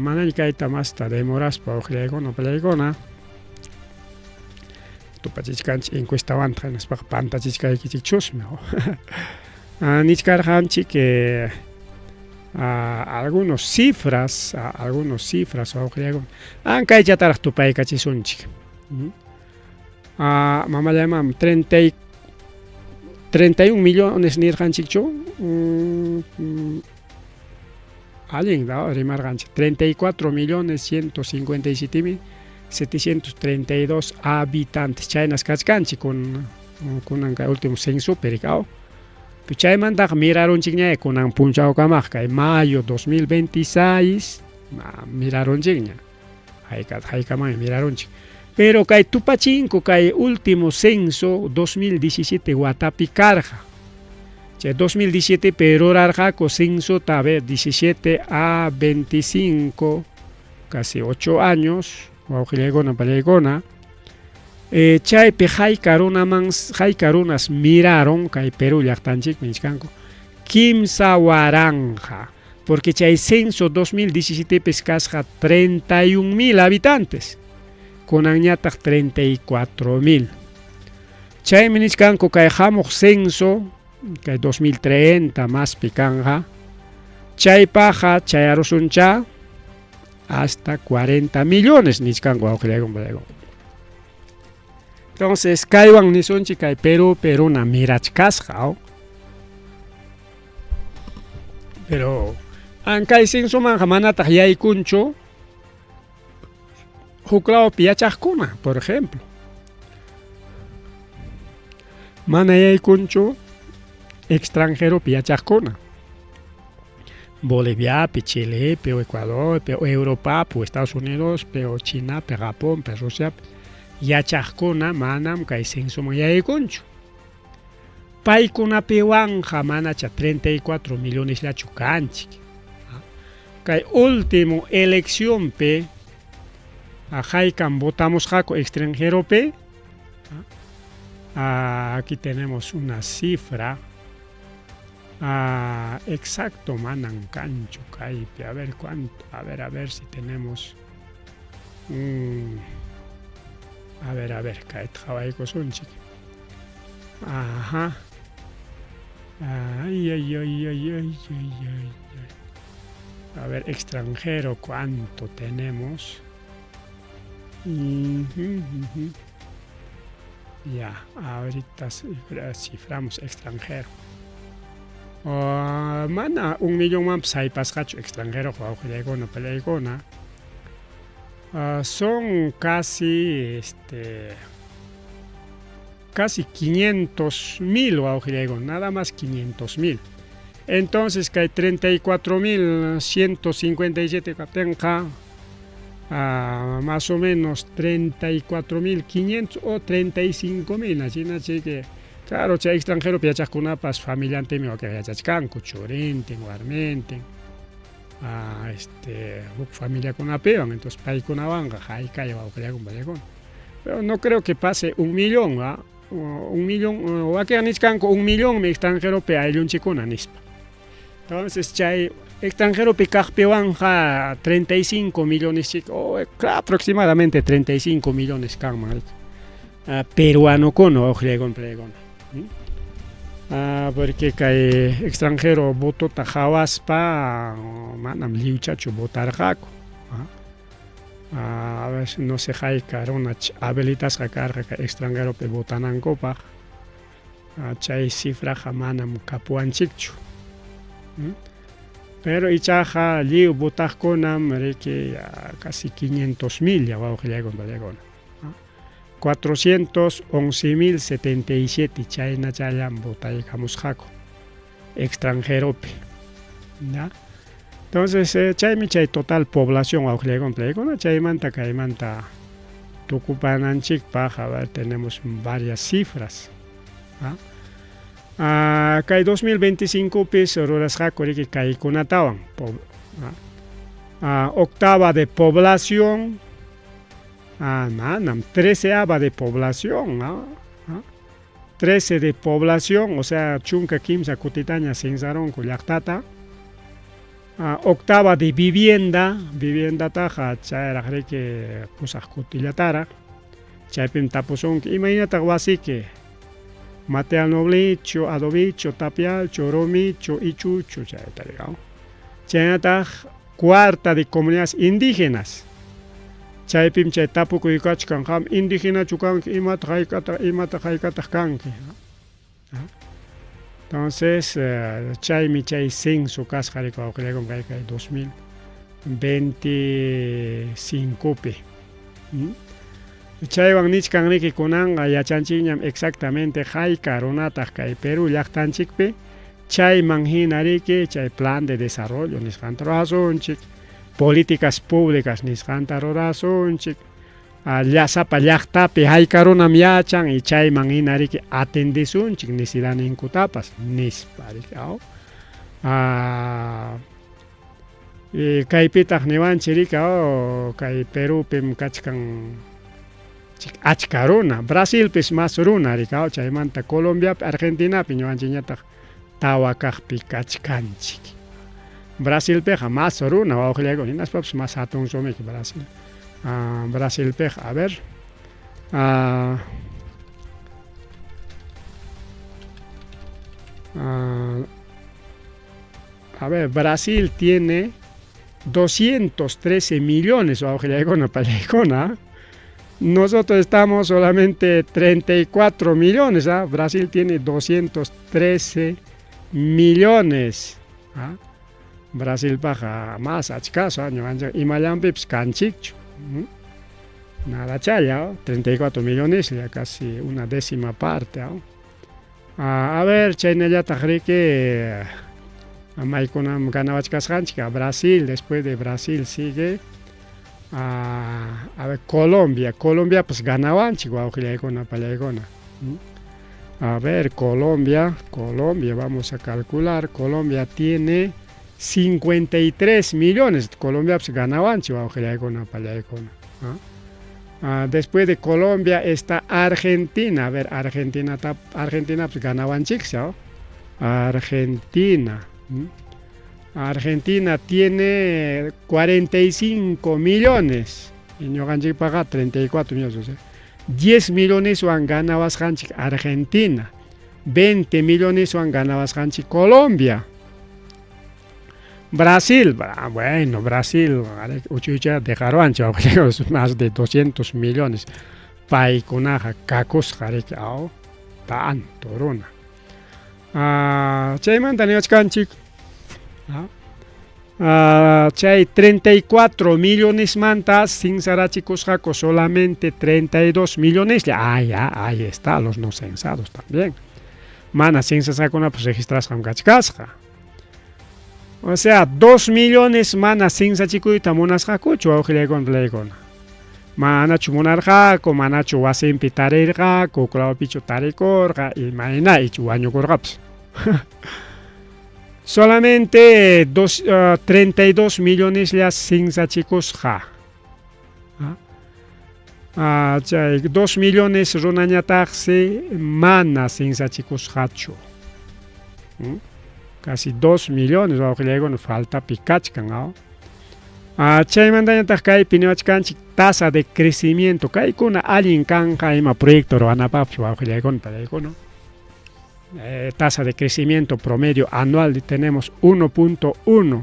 manaña kayta masta demoraspa wawqillaykuna pallaykuna tupachichkanchik encuestawantaq hinaspaqa pantachichkaykichikchusmi. Nichkarqanchik algunos cifras, algunos cifras wawqillaykuna. Ankaychataraq tupaykachisunchik. Mamallay mama 31 millones nirqanchikchu? Allin rimarqanchik 34 millones 157 mil 732 habitantes chaynas kachkanchik kunan kay último censopi rikaw. Chaymantaqa mirarunchikña kunan punchawkamaq kay mayo 2026 mirarunchikña. Haykamanña mirarunchik. Pero kay tupachinku kay último censo 2017 watapi karqa. Chay 2017 pi rurarqaku censota, a ver, 17 a 25, casi 8 años, wawqillaykuna pallaykuna. Chaypi hayka runaman hayka runas miraron kay Perú llaqtanchikpi nichkanku 3000, porque chay censo 2017 pis kasqa 31 mil habitantes, kunanñataq 34 mil. Chaymi nichkanku kay hamuq censo kay 2030 maspi kanqa, chaypaqqa chayarusuncha hasta 40 millones nichkanku wawqillaykuna pallaykuna. Entonces, kaywan nisunchik kay Perú Peruna mirachkasqa. Pero Kay censomanqa manataq yaykunchu huklawpi yachaqkuna, por ejemplo. Mana yaykunchu extranjeropi yachaqkuna. Boliviapi, Chilepi, o Ecuadorpi, o Europapi, o Estados Unidospi, o Chinapi, Japonpi, Rusiapi yachaqkuna manam kay censoman yaykunchu. Paykunapiwanqa manacha 34 millonesllachu kanchik. Kay último eleccionpi haykam votamusqaku extranjeropi. Aquí tenemos una cifra. Exacto manan kanchu kaypi. A ver cuánto, a ver si tenemos. A ver, kayta qhawaykusunchik. Ajá. Ay, ay, ay, ay, ay, ay, ay, ay. A ver, extranjero, ¿cuánto tenemos? Ujú. Ya, ahorita ciframos extranjero. Mana un millón manpas haypasqachu extranjero wawqillaykuna pallaykuna. Son casi 500 mil wawqillaykuna, nada más 500 mil. Entonces kay 34.157 kaptinqa más o menos 34.500 o 35.000, así que claro, chay extranjero yachaqkunapas familiantimi wakin yachachkanku, churintin, warmintin, huk familiakunapiwan, entonces paykunawanqa haykay wawqillaykuna pallaykuna. Pero no creo que pase un millón, ¿ah? Un millón, wakin nichkanku un millonmi extranjeropi ayllunchikuna nispa. Entonces chay extranjeropi kaqpiwanqa 35 millones chik, o aproximadamente 35 millones kanman peruanokuna wawqillaykuna pallaykuna. Porque kay extranjero votota qhawaspa manam lliwchachu votarqaku. A ver, no sé hayka runa habilitasqa karqa kay extranjeropi votanankupaq. Chay cifraqa manam kapuwanchikchu. Pero ichaqa lliw votaqkunam riki casi 500 mil ya wawqillaykuna pallaykuna. 411.077 chaynachallam votaykamusqaku extranjeropi. ¿Ya? Entonces, chaymi chay total población wawqillaykuna pallaykuna, chaymanta kaymanta tukupananchikpaq, a ver, tenemos varias cifras. Kay 2025 pis rurasqaku riki kaykunatawan. Octava de población, manam, treceava de población, 13 de población, o sea, chunka kimsa kutitaña censarunku llaqtata. Octava de vivienda, viviendataqa chayraq riki pusaq kutillataraq. Chaypim tapusunki, imaynataq wasiki? Material noblechu, adobichu, tapialchu, rumichu, ichuchu, chayta digamos. Chaynataq cuarta de comunidades indígenas. Chaypim chay tapukuy kachkan, qam indígenachu kanki, imataq hayk'ataq, imataq hayk'ataq kanki. Entonces, chaymi chay censo kasqa riki wawqillaykuna kay kay 2025 pi. Chaywan nichkan riki kunanqa yachanchikñam exactamente hayka runataq kay Perú llaqtanchikpi, chayman hina riki chay plan de desarrollo nisqanta rurasunchik, políticas públicas nisqanta rurasunchik, llasapa llaqtapi hayka runam yachan y chayman hina riki atendesunchik necesidadninkutapas nispa riki. Kaypitaq niwanchik riki, kay Perupim kachkan achka runa, Brasilpis mas runa riki, chaymanta Colombiapi, Argentinapi ñuqanchikñataq tawa kaqpi kachkanchik. Brasilpiqa mas runa wawqillaykuna, hinaspapas mas hatun sumiki Brasil. Brasilpiqa, a ver, a ver, Brasil tiene 213 millones, wawqillaykuna pallaykuna. Nosotros estamos solamente 34 millones, ¿ah? Brasil tiene 213 millones. ¿Ah? Brasilpaqqa mas achkasu, ñuqanchik imallanpipas kanchikchu. Nadachalla, 34 milloneslla, casi una décima parte. A ver, chaynallataq riki maykunam ganawachkasqanchik, Brasil, después de Brasil sigue a ver, Colombia, Colombiapas ganawanchik wawqillaykuna pallaykuna. A ver, Colombia, Colombia, vamos a calcular, Colombia tiene 53 millones, Colombiapas ganawanchik wawqillaykuna pallaykuna. Después de Colombia está Argentina, a ver, Argentina, Argentina pues ganawanchik, ¿no? Argentina. Argentina tiene 45 millones y ñuqanchikpaqa 34 millones, o sea, 10 milloneswan ganawasqanchik Argentina, 20 milloneswan ganawasqanchik Colombia. Brasil, bueno, Brasil, uchuycha dejaruwanchik más de 200 millones. Paykunaqa kakusqa riki, aw, tanto runa. Chaymanta niwachkanchik, chay 34 millonesmanta censarachikusqaku solamente 32 milloneslla. Ah, ya, ahí está, los no censados también. Mana censasqakunapas registrasqam kachkasqa. O sea, 2 millones mana censachikuyta munasqakuchu wawqillaykuna palaykuna. Manachu munarqaku, manachu wasinpi tarirqaku, huklawpichu tarikurqa, imayna ichu wañukurqapas. Solamente 32 milloneslla censachikusqa. Chay 2 millones runañataqsi mana censachikusqachu. Casi 2 millones wawqillaykuna faltapi kachkan, aw. Chaymantañataq kaypi niwachkanchik tasa de crecimiento, kaykuna allin kanqa ima proyecto ruwanapaqpas wawqillaykuna pallaykuna. Tasa de crecimiento promedio anual tenemos 1.1.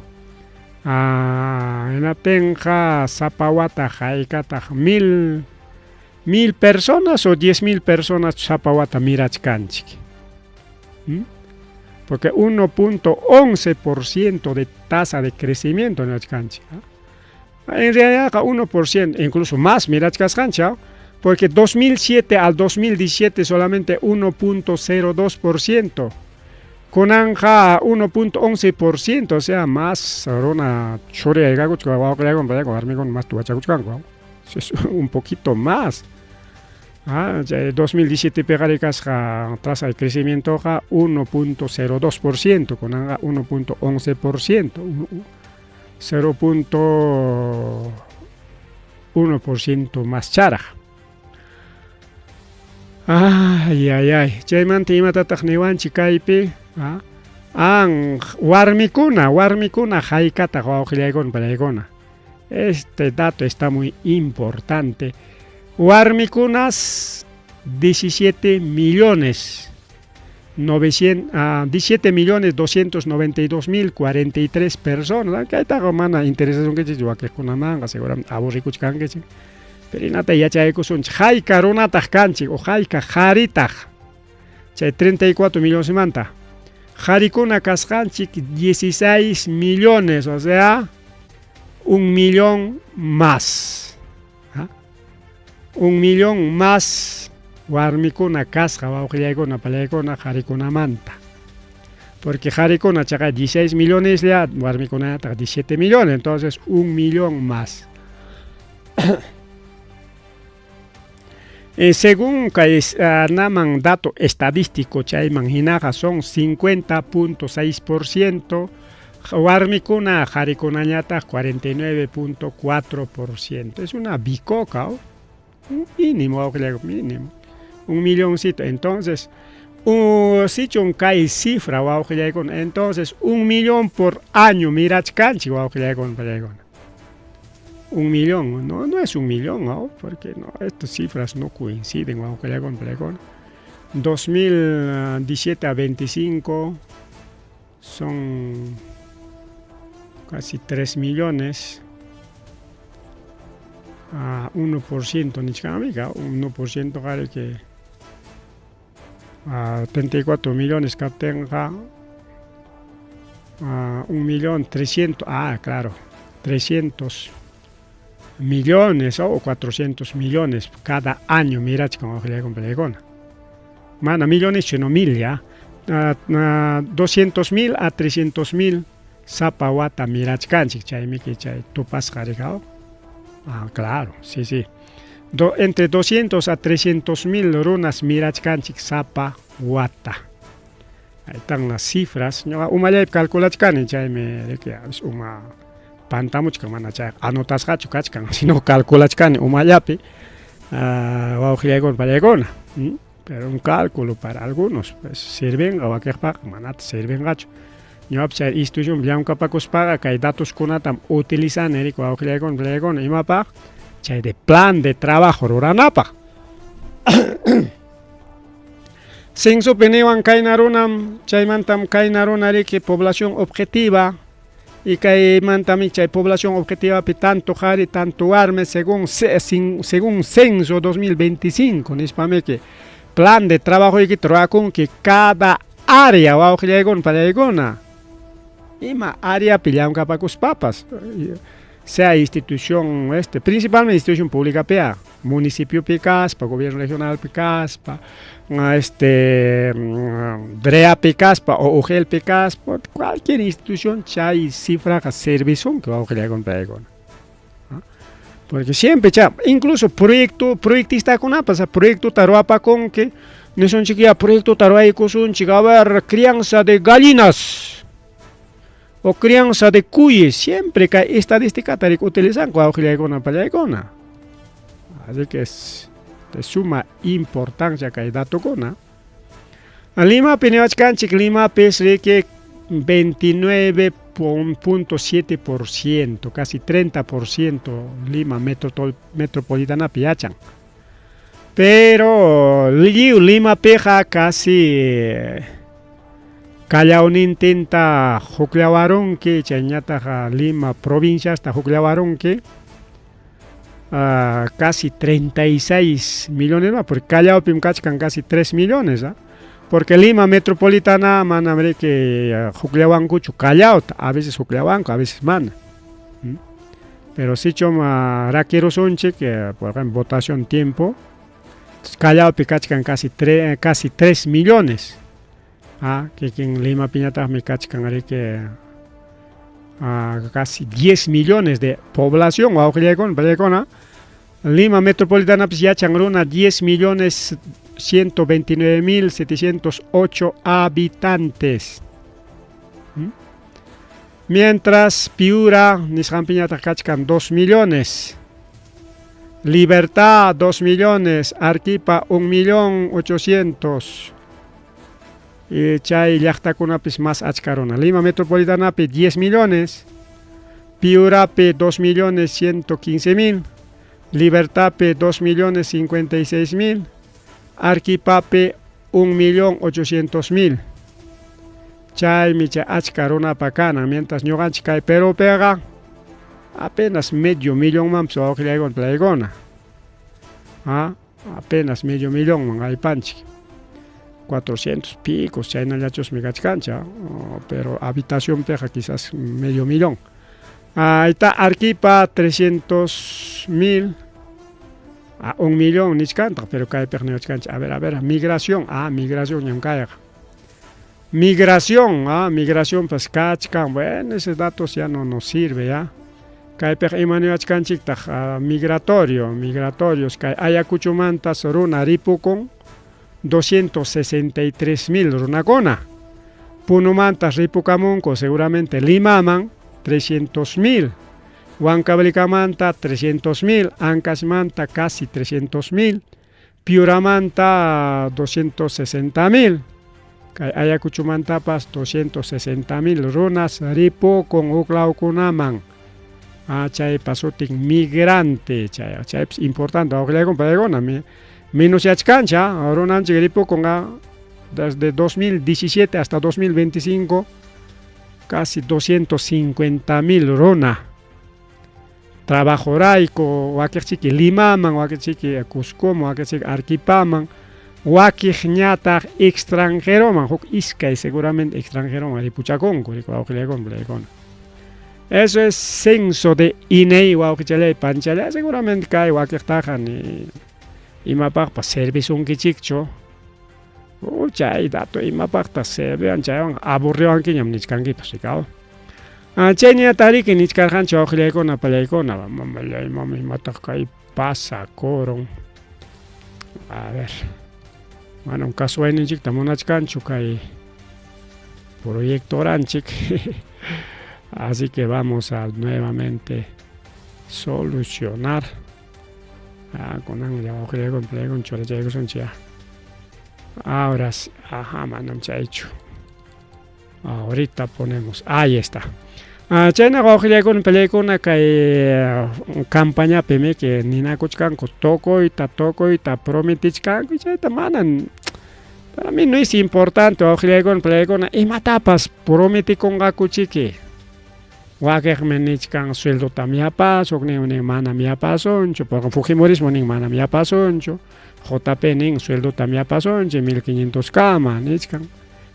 Hinaptinqa sapa wata haykataq mil personas o 10,000 personas sapa wata mirachkanchik. Porque 1.11% de tasa de crecimiento niwachkanchik. En realidad 1%, incluso más mirachkasqanchik, porque 2007 al 2017 solamente 1.02%. Kunanja 1.11%, o sea, más runa churiyaykakuchka wawqillaykuna warmikuna más tuwachakuchkanku. Es un poquito más. 2017 piqa kasqa tasa de crecimientoqa 1.02%, kunanqa 1.11%, 0.1% más charaq. Ay, ay, ay. Chaymanta imatataq niwanchik kaypi? An warmikuna, warmikuna haykataq wawqillaykuna pallaykuna. Este dato está muy importante. Warmikunas 17 millones 17 millones 292 mil 43 personas. Kaytaqa mana interesasunkichik wakiqkunamanqa seguramente aburrikuchkankichik. Pero inata yachaykusunchik hayka runataq kanchik o hayka qaritaq chay 34 millonesmanta. Qarikuna kasqanchik 16 millones, o sea, 1 millón más. 1 millón más warmikuna kasqa wawqillaykuna pallaykuna qarikunamanta. Porque qarikuna chaqa 16 milloneslla, warmikunataq 17 millones, entonces 1 millón más. Según kay naman dato estadístico chayman hinaqa son 50.6% warmikuna qarikunañataq 49.4%. Es una bicoca, ¿oh? Un mínimo, mínimo. Un milloncito. Entonces, sichun kay cifra wawqillaykuna, entonces 1 millón por año mirachkanchik wawqillaykuna pallaykuna. 1 millón, no, no es 1 millón, ¿no? Porque no, estas cifras no coinciden, wawqillaykuna pallaykuna. 2017 a 25 son casi 3 millones. A 1% nichkanmika, 1% qari que a 34 millones kaptinqa Un millón 300, ah, claro, 300 millones o 400 millones cada año mirachkan wawqillaykuna pallaykuna. Mana millones sino mil ya. 200 mil a 300 mil sapa wata mirachkanchik chaymiki chay tupasqa rikaw. Ah, claro, sí, sí. Entre 200 a 300 mil runas mirachkanchik sapa wata. Ahí están las cifras. Ñuqa umallaypi calculachkani chaymi riki a veces uma pantamuchkan mana chay anotasqachu kachkan, sino calculachkani umallapi wawqillaykuna pallaykuna. Pero un cálculo para algunos pues sirvenqa, wakiqpaqqa manataq sirvenqachu. Ñuqapas chay institucionpi llamkapakuspaqa kay datoskunatam utilizani riki wawqillaykuna pallaykuna imapaq chay de plan de trabajo ruranapaq. Censopi niwan kayna runam, chaymantam kayna runa riki población objetiva y kaymantami chay población objetivapi tanto qhari tanto warmi según censo 2025 nispamiki plan de trabajo ykita rurakunki cada área wawqillaykuna pallaykuna ima áreapi llamkapakuspapas, sea institución principalmente institución pública pia, municipiopi kaspa, gobierno regionalpi kaspa, DREApi kaspa o UGELpi kaspa, cualquier institución chay cifraqa servisunki wawqillaykuna pallaykuna. Porque siempre cha, incluso proyecto, proyectistakunapas, proyectota ruwapakunki, nisunchik ya proyectota ruwaykusunchik, a ver, crianza de gallinas o crianza de cuyes, siempre kay estadísticata utilizanku wawqillaykuna pallaykuna. Así que es de suma importancia kay datokuna. Limapi niwachkanchik, Limapis riki 29.7%, casi 30% Lima metropolitanapi yachan. Pero lliw Limapiqa casi Callao-nintinta hukllawarunki, chayñataq Lima provinciasta hukllawarunki, casi 36 millones más, porque Callaopim kachkan casi 3 millones, ¿ah? Porque Lima metropolitana manam riki hukllawankuchu Callaota, a veces hukllawanku, a veces mana. Pero sichum rakirusunchik, por ejemplo, votación tiempo, Callaopi kachkan casi 3 millones. Ah, kikin Limapiñataqmi kachkan riki casi 10 millones de población, wawqillaykuna pallaykuna. Lima metropolitanapis yachan runa 10 millones 129 mil 708 habitantes. Mientras Piura nisqanpiñataq kachkan 2 millones. Libertad 2 millones, Arequipa 1 millón 800. Y chay llaqtakunapis más achka runa. Lima metropolitanapi 10 millones, Piurapi 2 millones 115 mil, Libertadpi 2 millones 56 mil, Arequipapi 1 millón 800 mil. Chaymi chay achka runapa kanan, mientras ñuqanchik kay Perupiqa apenas medio millonmanpas wawqillaykuna pallaykuna. Ah, apenas medio millonman aypanchik. 400 picos chaynallachusmi kachkanchik, pero habitacionpiqa quizás medio millón. Ahí está Arequipa 300 mil, a 1 millón nichkantaq, pero kaypiqa niwachkanchik, a ver, migración, migración ñam kayqa. Migración, migración pues kachkan, bueno, esos datos ya no nos sirve, ya. Kaypiqa ima niwachkanchiktaq, migratorio, migratorios, kay Ayacuchomantas runa ripukun 263 mil runakuna. Punomantas ripukamunku seguramente Limaman 300 mil, Huancavelica 300 mil, Ancashmanta casi 300 mil, Piuramanta 260 mil, kay Ayacuchomantapas 260 mil runas ripukun huklawkunaman. Chaypa sutin migrante, chaypas importante, wawqillaykuna pallaykuna, menos yachkanchik, runanchik ripukun desde 2017 hasta 2025 casi 250 mil runa. Trabajorayku wakiqchiki Limaman, wakiqchiki Cuscoman, wakiqchiki Arequipaman, Wakiqñataq extranjeroman, huk iskay seguramente extranjeroman ripuchakunku, riki wawqillaykuna pulaykuna. Eso es censo de INEI wawqichalay panchalay seguramente kay wakiqtaqa ni imapaqpas servisunkichikchu. Chay dato imapaqtaq serviwan chaywan aburriwankiñam nichkankipas rikaw. Chayñataq riki nichkarqanchik wawqillaykuna palaykuna mamallay mama imataq kay pasakurun. A ver, manam kasuwayninchikta munachkanchu kay proyectoranchik. Así que vamos a nuevamente solucionar. Kunan wawqillaykuna palaykuna churachaykusunchik ya. Ahora sí, ajá, manam chaychu. Ahorita ponemos, ahí está. Chayna wawqillaykuna palaykuna kay campañapi que ninakuchkanku tukuyta tukuyta prometichkanku chayta manan para mí no es importante wawqillaykuna palaykuna imatapas prometikunqakuchiki. Wakiqmi nichkan sueldotam yapasun, hukninmi nin manam yapasunchu, porque Fujimorismo nin manam yapasunchu, JP nin sueldotam yapasunchik 1500 kama nichkan.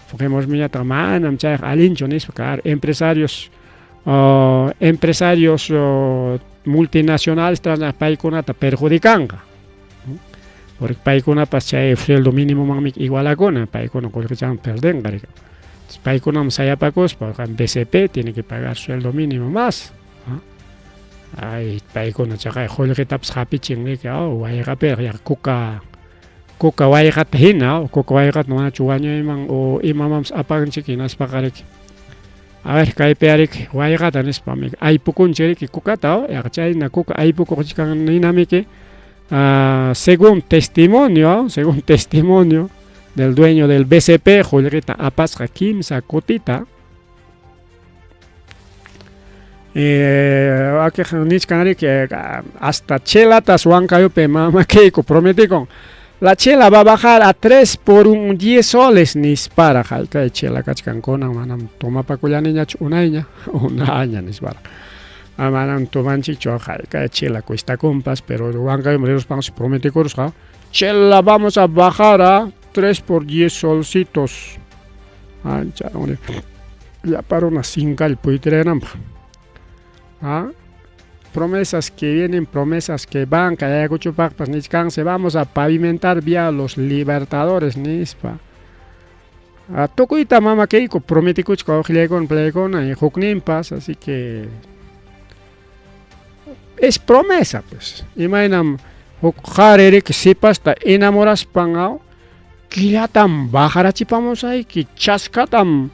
Fujimorismoñataq manam chayqa allinchu nispa, claro, empresarios empresarios multinacionales paykunata perjudicanqa. Porque paykunapas chay sueldo mínimomanmi igualakuna, paykuna qullqichanwan perdenqa riki. Paykunaman sayapakuspa, BCP tiene que pagar sueldo mínimo más. Ay, paykuna chaqay qullqitapas hapichin riki, wayqapiraq yaqa kuka kuka wayqata hina, kuka wayqata manachu wañuyman o imamanpas apanchik hinaspaqa riki. A ver, kaypi ariki wayqata nispa aypukunchik riki kukata, yaqa chayna kuka aypukuqchkan hinamiki según testimonio, según testimonio del dueño del BCP, qullqita apasqa kimsa kutita. Wakiq nichkan riki hasta chelatas Huancayupi mamakiyku prometikun. La chela va a bajar a 3 por un 10 soles nisparaq haykay chela kachkan kunan manam tomapakullaniñachu unayña unaña nisparaq. Manam tomanchikchu haykay chela cuestakunpas pero Huancayuman riruspansi prometikurusqa chela vamos a bajar a 3 por 10 solcitos. Ancha llapa runa sinkalla puytirananpaq. Promesas que vienen, promesas que van, kay Ayacuchupaqpas nichkansi vamos a pavimentar vía Los Libertadores nispa. Tukuyta mamakiyku prometikuchka wawqillaykuna palaykuna y hukninpas, así que es promesa pues. Imaynam huk qhari riki sipasta enamoraspan killatam bajarachipamusayki, chaskatam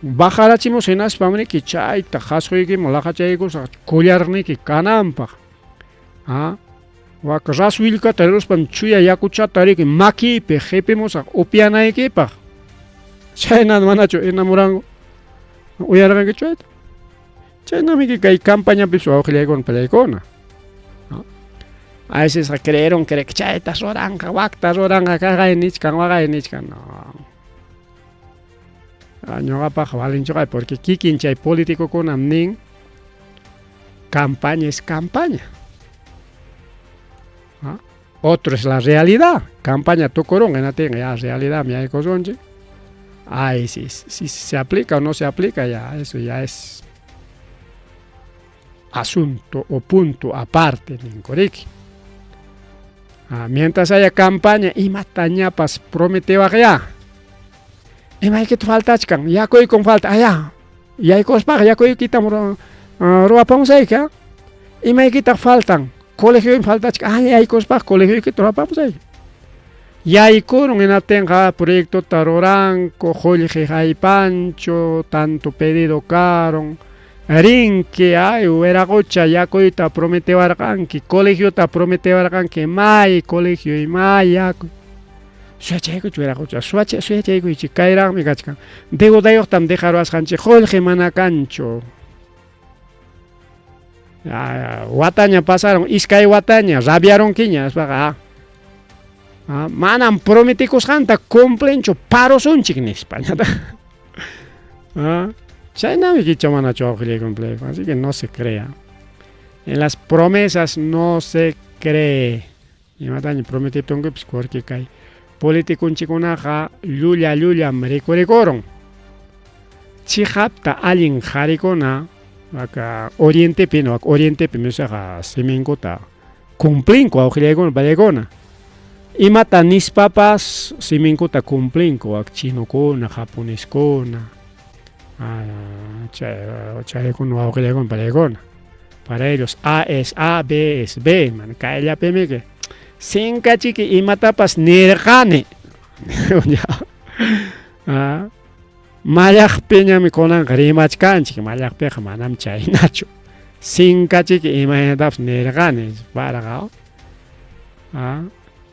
bajarachimus hinaspam riki chayta qhasquykiman laqachaykusaq collarniyki kananpaq. Wak rasu willkata riruspam chuya yakuchata riki makiypi qipimusaq upyanaykipaq. Chayna manachu enamoranku uyarqankichu chayta. Chaynamiki kay campañapis wawqillaykuna palaykuna. A veces creyeron que chayta ruranqa wakta ruranqa kaqay nichkan waqay nichkan. No. Ñuqapaq valinchuqay porque kikin chay políticokunam nin campaña es campaña. Otro es la realidad. Campaña tukurun hinatinqa ya realidad mi aykusunchik. Ay, si, si se aplica o no se aplica, ya eso ya es asunto o punto aparte ninkuriki. Mientras haya campaña, imatañapas prometewaqya. Imaykita faltachkan, yakuykun falta, allá. Yaykuspaqa yakuykitam ruwapamusayki, imaykitaq faltan, colegioymi faltachkan, ah yaykuspaqa colegioykita ruwapamusayki. Yaykurun hinaptinqa proyectota ruranku, qullqi haypanchu, tanto pedido karun, rinki ay wiraqucha yakuyta prometiwarqanki, colegiota prometiwarqanki, may colegio may yakuy. Suyachaykuch wiraqucha, suyachaykuchik kayraqmi kachkan. Deudayuqtam dejaruwasqanchik qullqi mana kanchu. Wataña pasaron, iskay wataña, rabiarunkiña nispaqa manam prometikusqanta cumplinchu parusunchik nispa. Chaynami kicha manachu wawqillaykuna así que no se crea. En las promesas no se cree. Imataña prometiptinkupas porque kay Politikunchikkunaqa llulla llullam rikurikurun. Chiqapta allin qarikuna waka orientepi no orientepi misaqa siminkuta cumplinku awqillaykuna pallaykuna. Imata nispapas siminkuta cumplinku wak chinokuna, japoneskuna, chaykuna wawqillaykuna pallaykuna. Para ellos A es A, B es B, mana kayllapimiki sinkachiki imatapas nirqani. Mallaqpiñami kunanqa rimachkanchik, mallaqpiqa manam chaynachu. Sinkachiki imaynatapas nirqani, paraqa.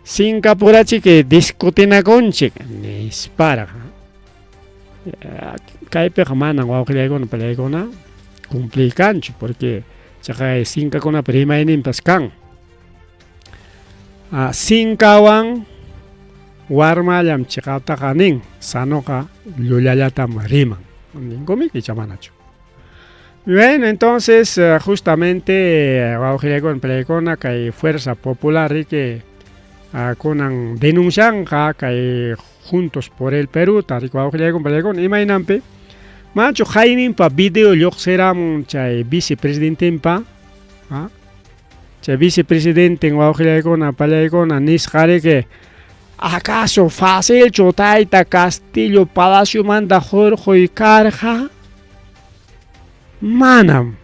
Sinkapurachiki discutinakunchik nisparaqa. Kaypiqa manan wawqillaykuna pallaykuna cumpliykanchu porque chaqay sinkakunapa rimayninpas kan. Sinkawan warmallam chiqaptaqa nin, sanoqa llullallatam riman. Ninkumiki icha manachu. Bueno, entonces justamente wawqillaykuna pallaykuna kay Fuerza Popular riki kunan denuncianqa kay Juntos por el Perú riki wawqillaykuna pallaykuna imaynanpi manachu qayninpa video lluqsiramun chay vicepresidentenpa chay vicepresidenten wawqillaykuna pallaykuna nisqa riki acaso facilchu tayta Castillo palaciomanta hurquy karqa? Manam.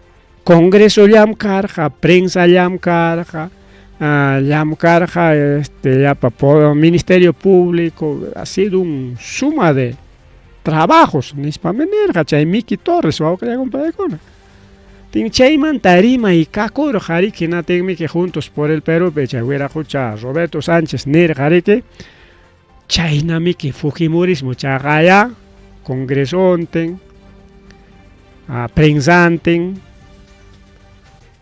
Congresollam karqa, prensallam karqa, llamkarqa este llapa Ministerio Público, ha sido un suma de trabajos nispami nirqa chay Miki Torres wawqillaykuna paykuna. Chaymanta rimay kakurqa riki hinatinmiki Juntos por el Perú chay wiraqucha Roberto Sánchez nirqa riki chaynamiki fujimorismo chaqaya congresontin, prensantin,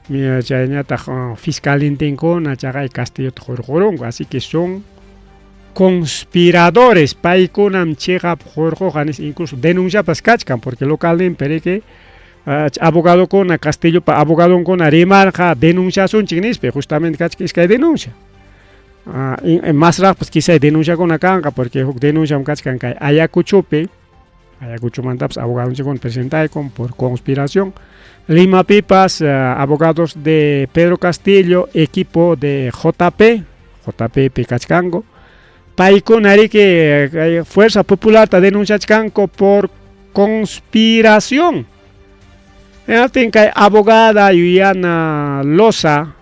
chayñataq fiscalintinkuna chaqay Castillota hurqurunku, así que son conspiradores, paykunam chiqap hurquqa nispa incluso denunciapas kachkan porque localninpi riki abogadokuna Castillopa abogadonkuna rimarqa denunciasunchik nispa justamente kachkan iskay denuncia. Masraqpas quizá denunciakuna kanqa porque huk denunciam kachkan kay Ayacuchopi, Ayacuchomantapas abogadonchikkuna presentaykun por conspiración. Limapipas abogados de Pedro Castillo, equipo de JP, JP pi kachkanku, paykuna riki kay Fuerza Popularta denunciachkanku por conspiración. Hinaptin kay abogada Yuyana Loza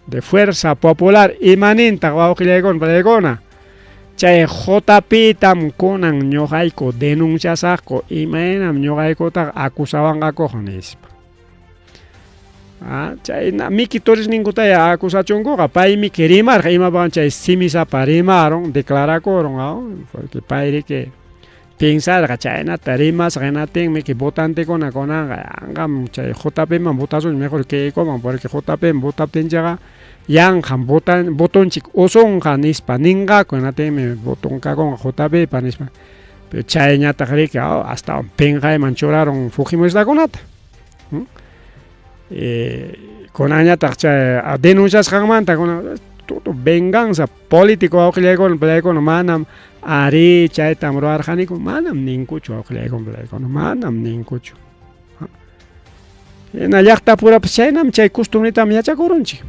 de Fuerza Popular imanintaq wawqillaykuna pallaykuna chay JP tam kunan ñuqayku denunciasaqku imaynam ñuqaykutaqa acusawanqakuqa nispa. Chayna Miki Torres ninkutaya acusachunkuqa paymi rimarqa imapawan chay simisapa rimarun declarakurun porque pay riki pensarqa chaynata rimasqa hinatinmi votantekuna kunanqa yanqam chay JP man votasunchik mejor Keikoman porque JP man votaptinchikqa yanqam votonchik usunqa nispa ninqaku hinatinmi voton kakunqa JP pa nispa. Pero chayñataq riki astawan pinqayman churarun fujimoristakunata. Kunanñataq chay denunciasqanmanta kunan todo venganza político wawqillaykuna pallaykuna manam ari chaytam ruwarqaniku manam ninkuchu wawqillaykuna pallaykuna manam ninkuchu. Hina llaqtapurapas chaynam chay costumbretam yachakurunchik.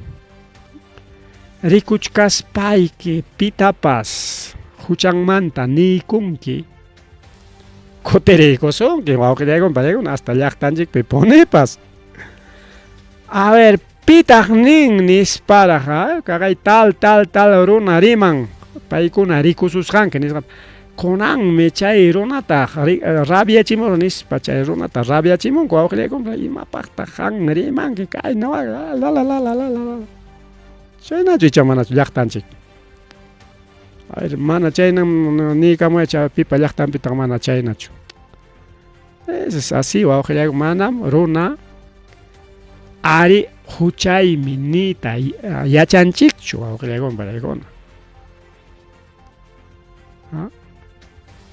Rikuchkaspayki pitapas huchanmanta niykunki kutiriykusunki wawqillaykuna pallaykuna hasta llaqtanchikpi punipas. A ver, pitaq nin nisparaq, kaqay tal tal tal runa riman, paykuna rikususqanki nisqa. Kunanmi chay runata rabiachimun nispa chay runata rabiachimunku wawqillaykuna imapaqtaq qan rimanki kayna la la la la la la. Chaynachu icha manachu llaqtanchik. A ver, mana chaynam niykamuya chay pipa llaqtanpitaq mana chaynachu. Es así wawqillayku manam runa ari huchaymi niyta yachanchikchu wawqillaykuna pallaykuna.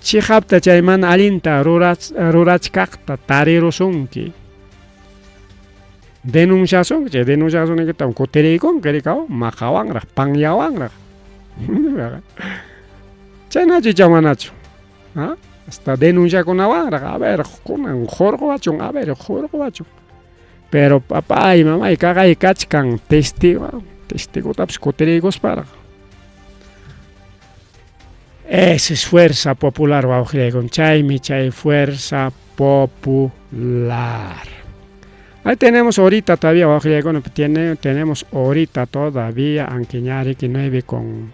Chiqapta chay mana allinta rurachkaqta tarirusunki. Denunciasunki, chay denunciasunaykita kutiriykunki rikaw maqawanraq, panyawanraq. Chaynachu icha manachu? ¿Ah? Hasta denunciakunawanraq, a ver, kunan hurquwachun, a ver, hurquwachun. Pero papay, mamay, kaqay kachkan testigo, testigotapis kutiriykusparaq. Esa es fuerza popular, wawqillaykuna. Chaymi chay fuerza popular. Ahí tenemos ahorita todavía, wawqillaykuna, tiene, tenemos ahorita todavía, aunque ñariki 9 con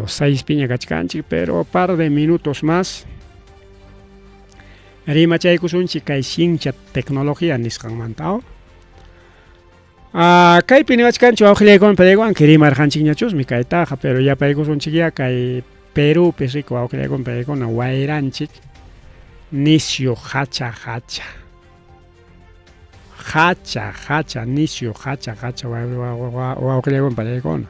6 piña kachkanchik, pero par de minutos más. Rimachaykusunchik kay ciencia tecnología nisqanmanta. Ah, kaypi niwachkanchik wawqillaykuna, pero rimarqanchikñachusmi kaytaqa, pero yapaykusunchik ya kay Perupi riku wawqillaykuna, paykuna wayranchik nisyu hacha hacha. Hacha hacha nisyu hacha hacha wawqillaykuna, paykuna.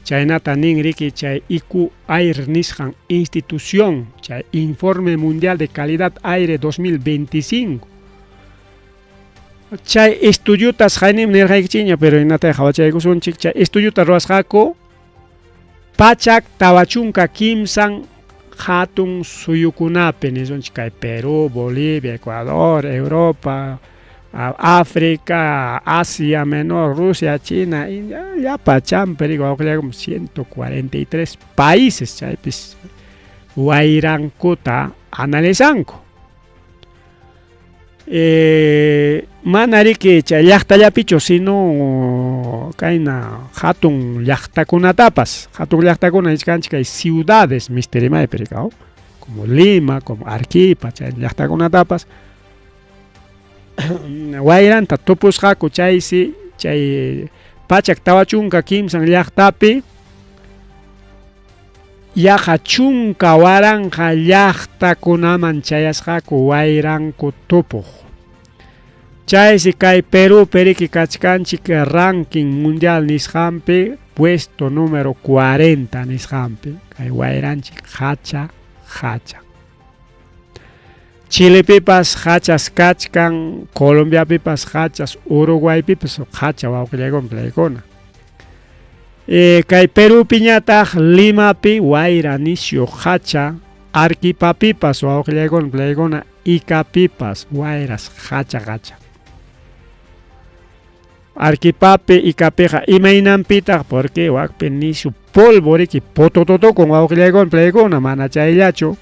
Chaynata nin riki chay IQ Air nisqan institución, chay Informe Mundial de Calidad Aire 2025. Chay estudiutas haynim nirqaykichikña, pero inatay qhawachaykusunchik, chay estudiuta ruwasqaku pachak tawachunka kimsan hatun suyukunapi nisunchik kay Perú, Bolivia, Ecuador, Europa, África, Asia Menor, Rusia, China, India, llapa champi riku wawqillaykum 143 países chaypis wayrankuta analizanku. Mana riki chay llaqtallapichu, sino kayna hatun llaqtakunatapas, hatun llaqtakuna nichkanchik kay ciudades mistirimaypi rikaw, como Lima, como Arequipa, chay llaqtakunatapas wayranta tupusqaku chaysi chay 143 llaqtapi yaqa 10,000 llaqtakunaman chayasqaku wayranku tupuq. Chaysi kay Perú periki kachkanchik ranking mundial nisqanpi puesto número 40 nisqanpi kay wayranchik hacha hacha. Chilepipas hachas kachkan, Colombiapipas hachas, Uruguaypipas hacha wawqillaykuna playkuna. Kay Perupiñataq Limapi wayra nisyu hacha, Arequipapipas wawqillaykuna playkuna, Icapipas wayras hacha hacha. Arequipapi, Icapiqa imaynanpitaq, porque wakpi nisyu polvo riki putututukun wawqillaykuna playkuna, mana chayllachu.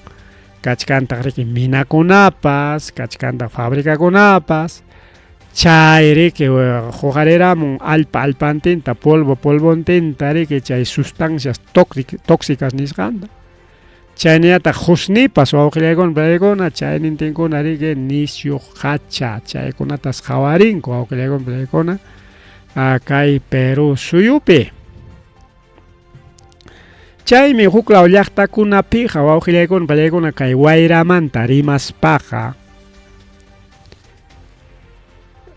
Kachkantaq riki minakunapas, kachkantaq fabricakunapas, chay riki huqariramun allpa allpantinta, polvo polvontinta riki chay sustancias tóxicas nisqanta. Chaynallataq husnipas wawqillaykuna playkuna, chaynintinkuna riki nisyu hacha, chaykunatas qhawarinku wawqillaykuna playkuna kay Perú suyupi. Chaymi huklaw llaqtakunapiqa wawqillaykuna pallaykuna kay wayramanta rimaspaqa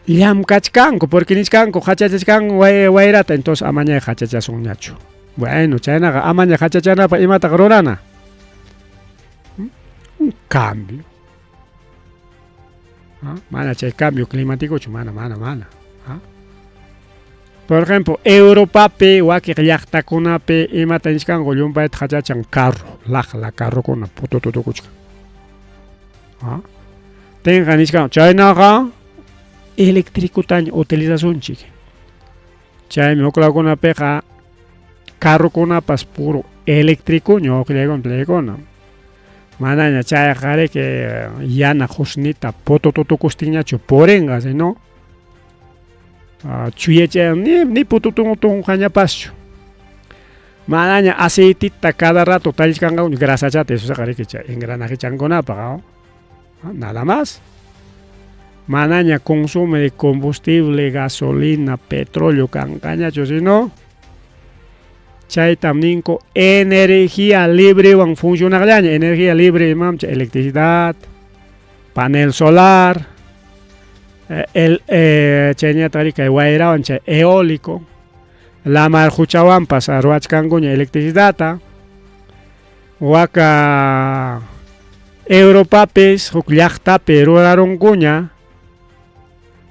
llamkachkanku, porque nichkanku hachachachkanku wayrata, entonces amañay hachachasunñachu. Bueno, chaynaqa amaña hachachanapaq imataq rurana? Un cambio. ¿Ah? Mana chay cambio climático mana, mana, mana. ¿Ah? Por ejemplo, Europapi, wakiq llaqtakunapi imata nichkanku llumpayta hachachan carro, laqla carrokuna putututukuchkan. ¿Ah? Tenga nichkanku chaynaqa eléctricotaña utilizasunchik. Chaymi huklawkunapiqa carrokunapas puro eléctricoña wawqillaykuna playkuna. Manaña chayqa riki yana husnita putututukustinñachu purinqa, sino chuyachay ni putututunqañapaschu. Manaña aceitita cada rato tallichkanqa grasachata, eso riki chay engranajechankunapaq, nada más. Manaña consumo de combustible, gasolina, petróleo kanqañachu, sino chaytam ninku energía librewan funcionaqllaña, energía libre imam chay electricidad, panel solar, el chayñataq riki kay wayrawan chay eólico, lamar huchawanpas ruwachkankuña electricidadta. Waka Europapis huk llaqtapi rurarunkuña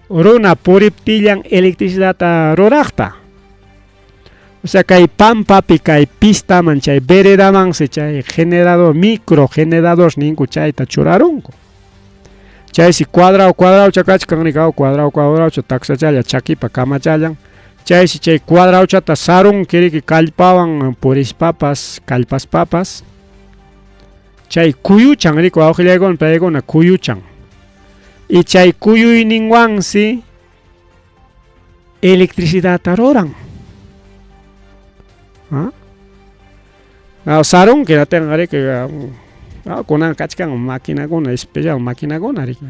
runa puriptillan electricidadta ruraqta. O sea, kay pampapi kay pistaman chay veredamansi chay generador, micro generador ninku chayta churarunku. Chaysi cuadrao cuadraocha kachkan rikaw cuadrao cuadraocha taksachalla chakipa kamachallan. Chaysi chay cuadraochata sarunki riki kallpawan purispapas kallpaspapas chay kuyuchan riki wawqillaykuna paykuna kuyuchan. Y chay kuyuyninwansi electricidadta ruran. ¿Ah? Sarunki natinqa riki kunan kachkan maquinakuna especial maquinakuna riki.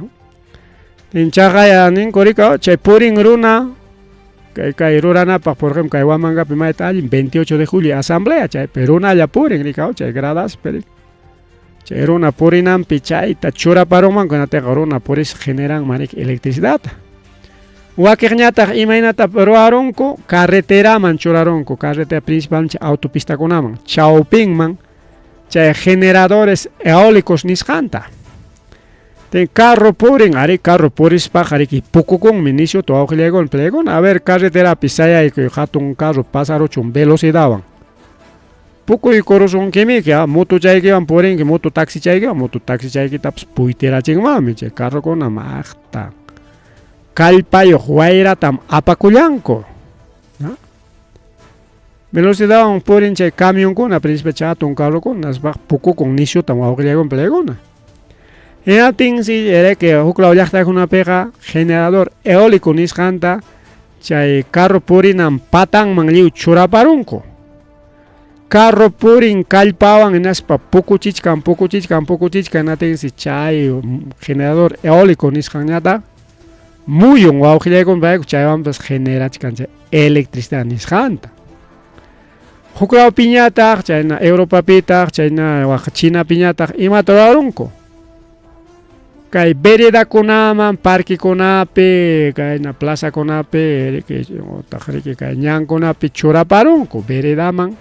Chaqaya ninku riki chay purin runa kay kay ruranapaq por ejemplo kay Huamangapi mayta allin 28 de julio asamblea chaypi runalla purin riki chay gradaspi riki. Chay runa purinanpi chayta churaparunmanku hinaptinqa runa puris generanman riki electricidadta. Wakiqñataq imaynata ruwarunku carreteraman churarunku carretera principalmente autopistakunaman chawpinman chay generadores eólicos nisqanta. Ten carro purin, ari carro purispaqa riki pukukunmi nisyuta wawqillaykuna palaykuna. A ver carreterapi sayaykuy hatun carro pasaruchun velocidadwan. Pukuykurusunkimiki, motochaykiwan purinki, moto taxichaykiwan, moto taxichaykitapas puytirachinmanmi chay carrokuna maqta. Kallpayuq wayratam apakullanku. Velocidadwan purin chay camionkuna, principal chay hatun carrokuna, nispaqa pukukun nisyutam wawqillaykuna palaykuna. Hinaptinsi riki huklaw llaqtakunapiqa generador eólico nisqanta chay carro purinan patanman lliw churaparunku. Carro purin kallpawan hinaspa pukuchichkan pukuchichkan pukuchichkan hinaptinsi chay generador eólico nisqanñataq muyun wawqillaykuna payku chaywanpas generachkan chay electricidad nisqanta. Huklawpiñataq chayna Europapitaq chayna wak Chinapiñataq imata ruwarunku. Kay veredakunaman, parquekunapi, kayna plazakunapi riki utaq riki kay ñankunapi churaparunku veredaman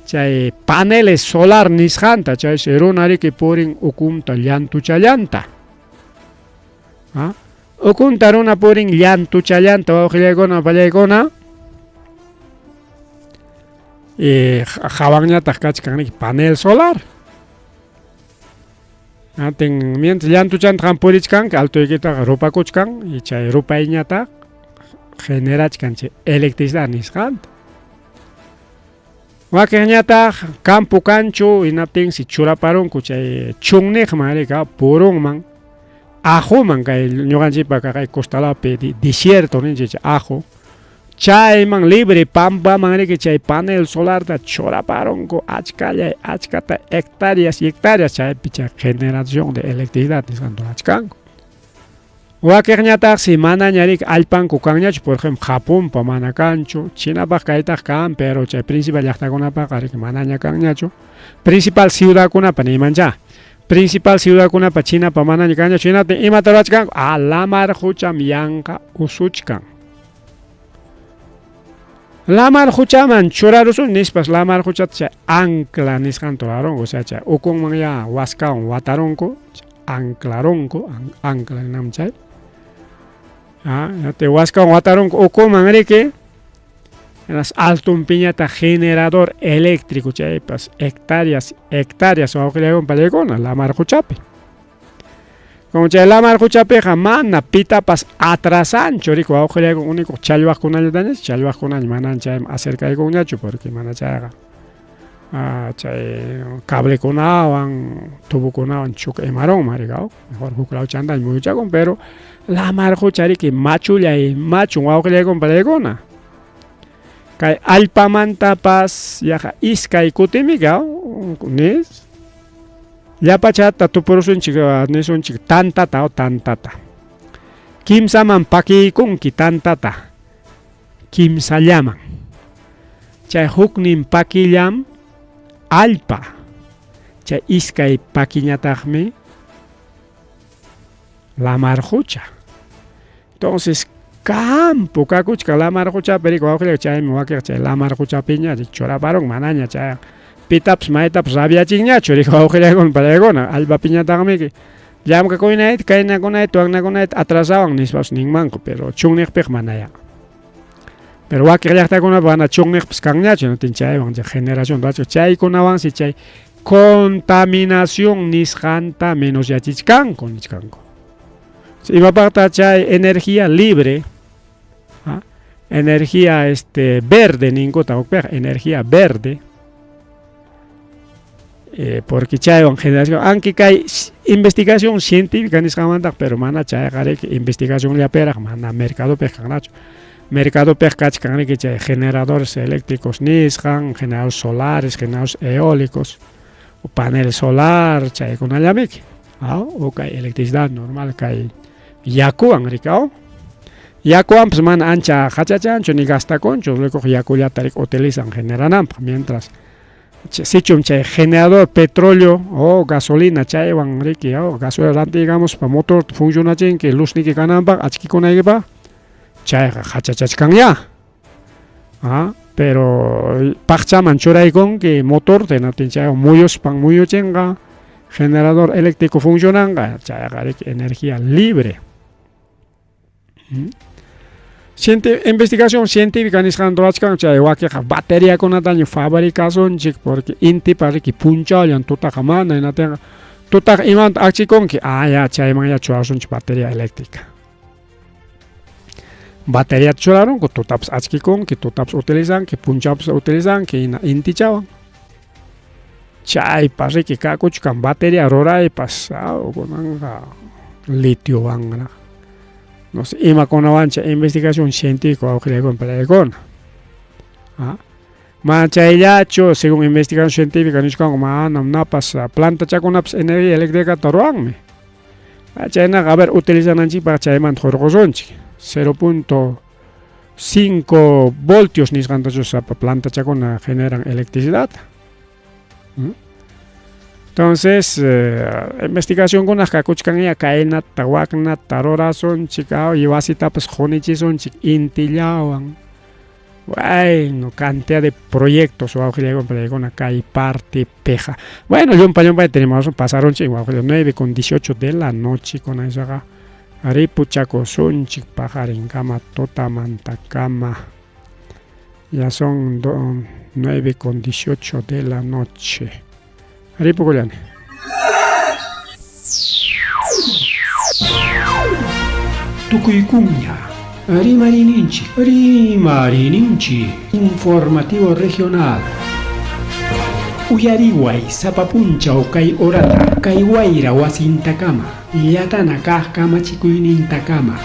chay paneles solar nisqanta chaysi runa riki purin ukunta llantuchallanta. ¿Ah? Ukunta runa purin llantuchallanta wawqillaykuna pallaykuna. Y hawanñataq kachkan riki panel solar. Atin mientras llantuchanta qam purichkanki altoykitaqa rupakuchkan y chay rupayñataq generachkan chay electricidad nisqanta. Wakinñataq campo kanchu hinaptinsi churaparunku chay chunniqman riki purunman ajuman kay ñuqanchikpa kay costalapi desierto ninchik chay aju chayman libre pampaman riki chay panel solarta churaparunku achkallay achkata hectáreas y hectáreas chaypi chay generación de electricidad nisqanta ruwachkanku. Wakiqñataqsi manaña riki allpanku kanñachu, por ejemplo Japonpa mana kanchu, Chinapaq kaytaq kan, pero chay principal llaqtakunapaqa riki manaña kanñachu. Principal ciudadkunapa niymancha. Principal ciudadkunapa Chinapa manaña kanñachu, hinaptin imata ruwachkanku? Ah, lamar qucham yanqa usuchkan. Lamar quchaman churarusun nispas lamar quchata chay ancla nisqanta ruwarunku, o sea chay ukunman ya waskawan watarunku, anclarunku, ancla ninam chay. Ah, te waskawan watarunku ukuman riki hinas altonpiñataq generador eléctrico chaypas hectáreas hectáreas wawqillaykuna pallaykuna lamar quchapi. Como chay lamar quchapiqa mana pitapas atrasanchu riki wawqillaykuna único challwaqkunallataña challwaqkunaña manan chayman acercaykunñachu porque mana chayqa chay cablekunawan tubokunawan chuka imarunman riki mejor huk lawchantaña muyuchakun pero lamar qucha riki machullay machun wawqillaykuna pallaykuna. Kay allpamantapas yaqa iskay kutimiki nis llapachata tupurusunchik nisunchik tantata tantata. Kimsaman pakiykunki tantata kimsallaman. Chay huknin pakillam allpa. Chay iskay pakiñataqmi lamar qucha. Entonces campo kakuchka lamar quchapi riki wawqillay chaymi wakiqa chay lamar quchapiña churaparun manaña chay pitapas maytapas rabiachinñachu riki wawqillaykuna pallaykuna allpapiñataqmiki llamkakuynayta kaynakunayta waknakunayta atrasawan nispapas ninmanku pero chunniqpiqa manaya. Pero wakin llaqtakunapi mana chunniqpas kanñachu, hinaptin chaywan chay generación ruwachkan. Chaykunawansi chay contaminación nisqanta menosyachichkanku nichkanku. Imapaqtaq chay energía libre, energía verde ninkuta hukpiqa, energía verde, porque chaywan generación, aunque kay investigación científica nisqanmantaq, pero mana chayqa riki investigacionllapiraq, mana mercadopiq kanqachu. Mercadopiq kachkan riki chay generadores eléctricos nisqan, generadores solares, generadores eólicos, o panel solar, chaykunallamiki, o kay electricidad normal kay yakuwan riki, yakuwanpas mana ancha hachachanchu ni gastakunchu, rikuq yakullata riki utilizan generananpaq, mientras sichum chay generador petróleo o gasolina chaywan riki, o gasolina rantigamuspa motor funcionachinki luzniyki kananpaq achkikunaykipaq, chayqa hachachachkanya. Pero paqchaman churaykunki motor hinaptin chaywan muyuspan muyuchinqa, generador eléctrico funcionanqa, chayqa riki energía libre. Investigación científica nisqan ruwachkan chay wakiqa bateriakunataña fabricasunchik, porque intipa riki punchawllan tutaqa mana, hinaptinqa tutaqa imanta achikunki, ya chayman ya churasunchik batería eléctrica. Bateria churarunku, tutapas achkikunki, tutapas utilizanki, punchawpas utilizanki, hina intichawan. Chaypas riki kakuchkan bateria ruraypas, kunanqa litiowanraq. No sé, imakunawancha investigación científica wawqillaykuna palaykuna. Mana chayllachu, según investigación científica nichkanku, manam napas plantachakunapas energía eléctricata ruwanmi. Chaynaqa, a ver, utilizananchikpaq chaymanta hurqusunchik. 0.5 voltios nisqantachu sapa plantachakuna generan electricidad. Entonces, investigacionkunaq kakuchkanña kaynata waknata rurasunchik, y wasitapas qunichisunchik intillawan. Bueno, cantidad de proyectos wawqillaykuna palaykuna kay parte peja. Bueno, llumpa llumpay tenemos pasarunchik wawqilla 9:18 de la noche con isaqa ripuchakusunchik paqarinkama tutamantakama. Ya son 9:18 de la noche. Ripukullani. Tukuykuña Rimarininchik, Rimarininchik, informativo regional. Uyariway sapa punchaw kay horata, kay wayra wasintakama, llatana kaq kamachikuynintakama.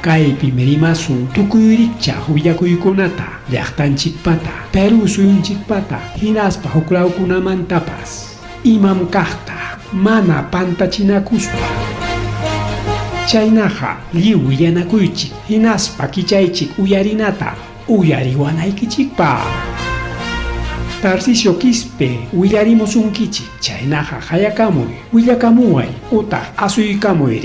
Kaypim rimasun tukuy rikchaq willakuykunata, llaqtanchikpata, Perú suyunchikpata, hinaspa huklawkunamantapas. Imam kaqta, mana pantachinakuspa. Chaynaqa lliw willanakuychik, hinaspa kichaychik uyarinata, uyariwanaykichikpaq. Tarcisio Quispe willarimusunkichik, chaynaqa hayakamuy, willakamuway, utaq asuykamuy.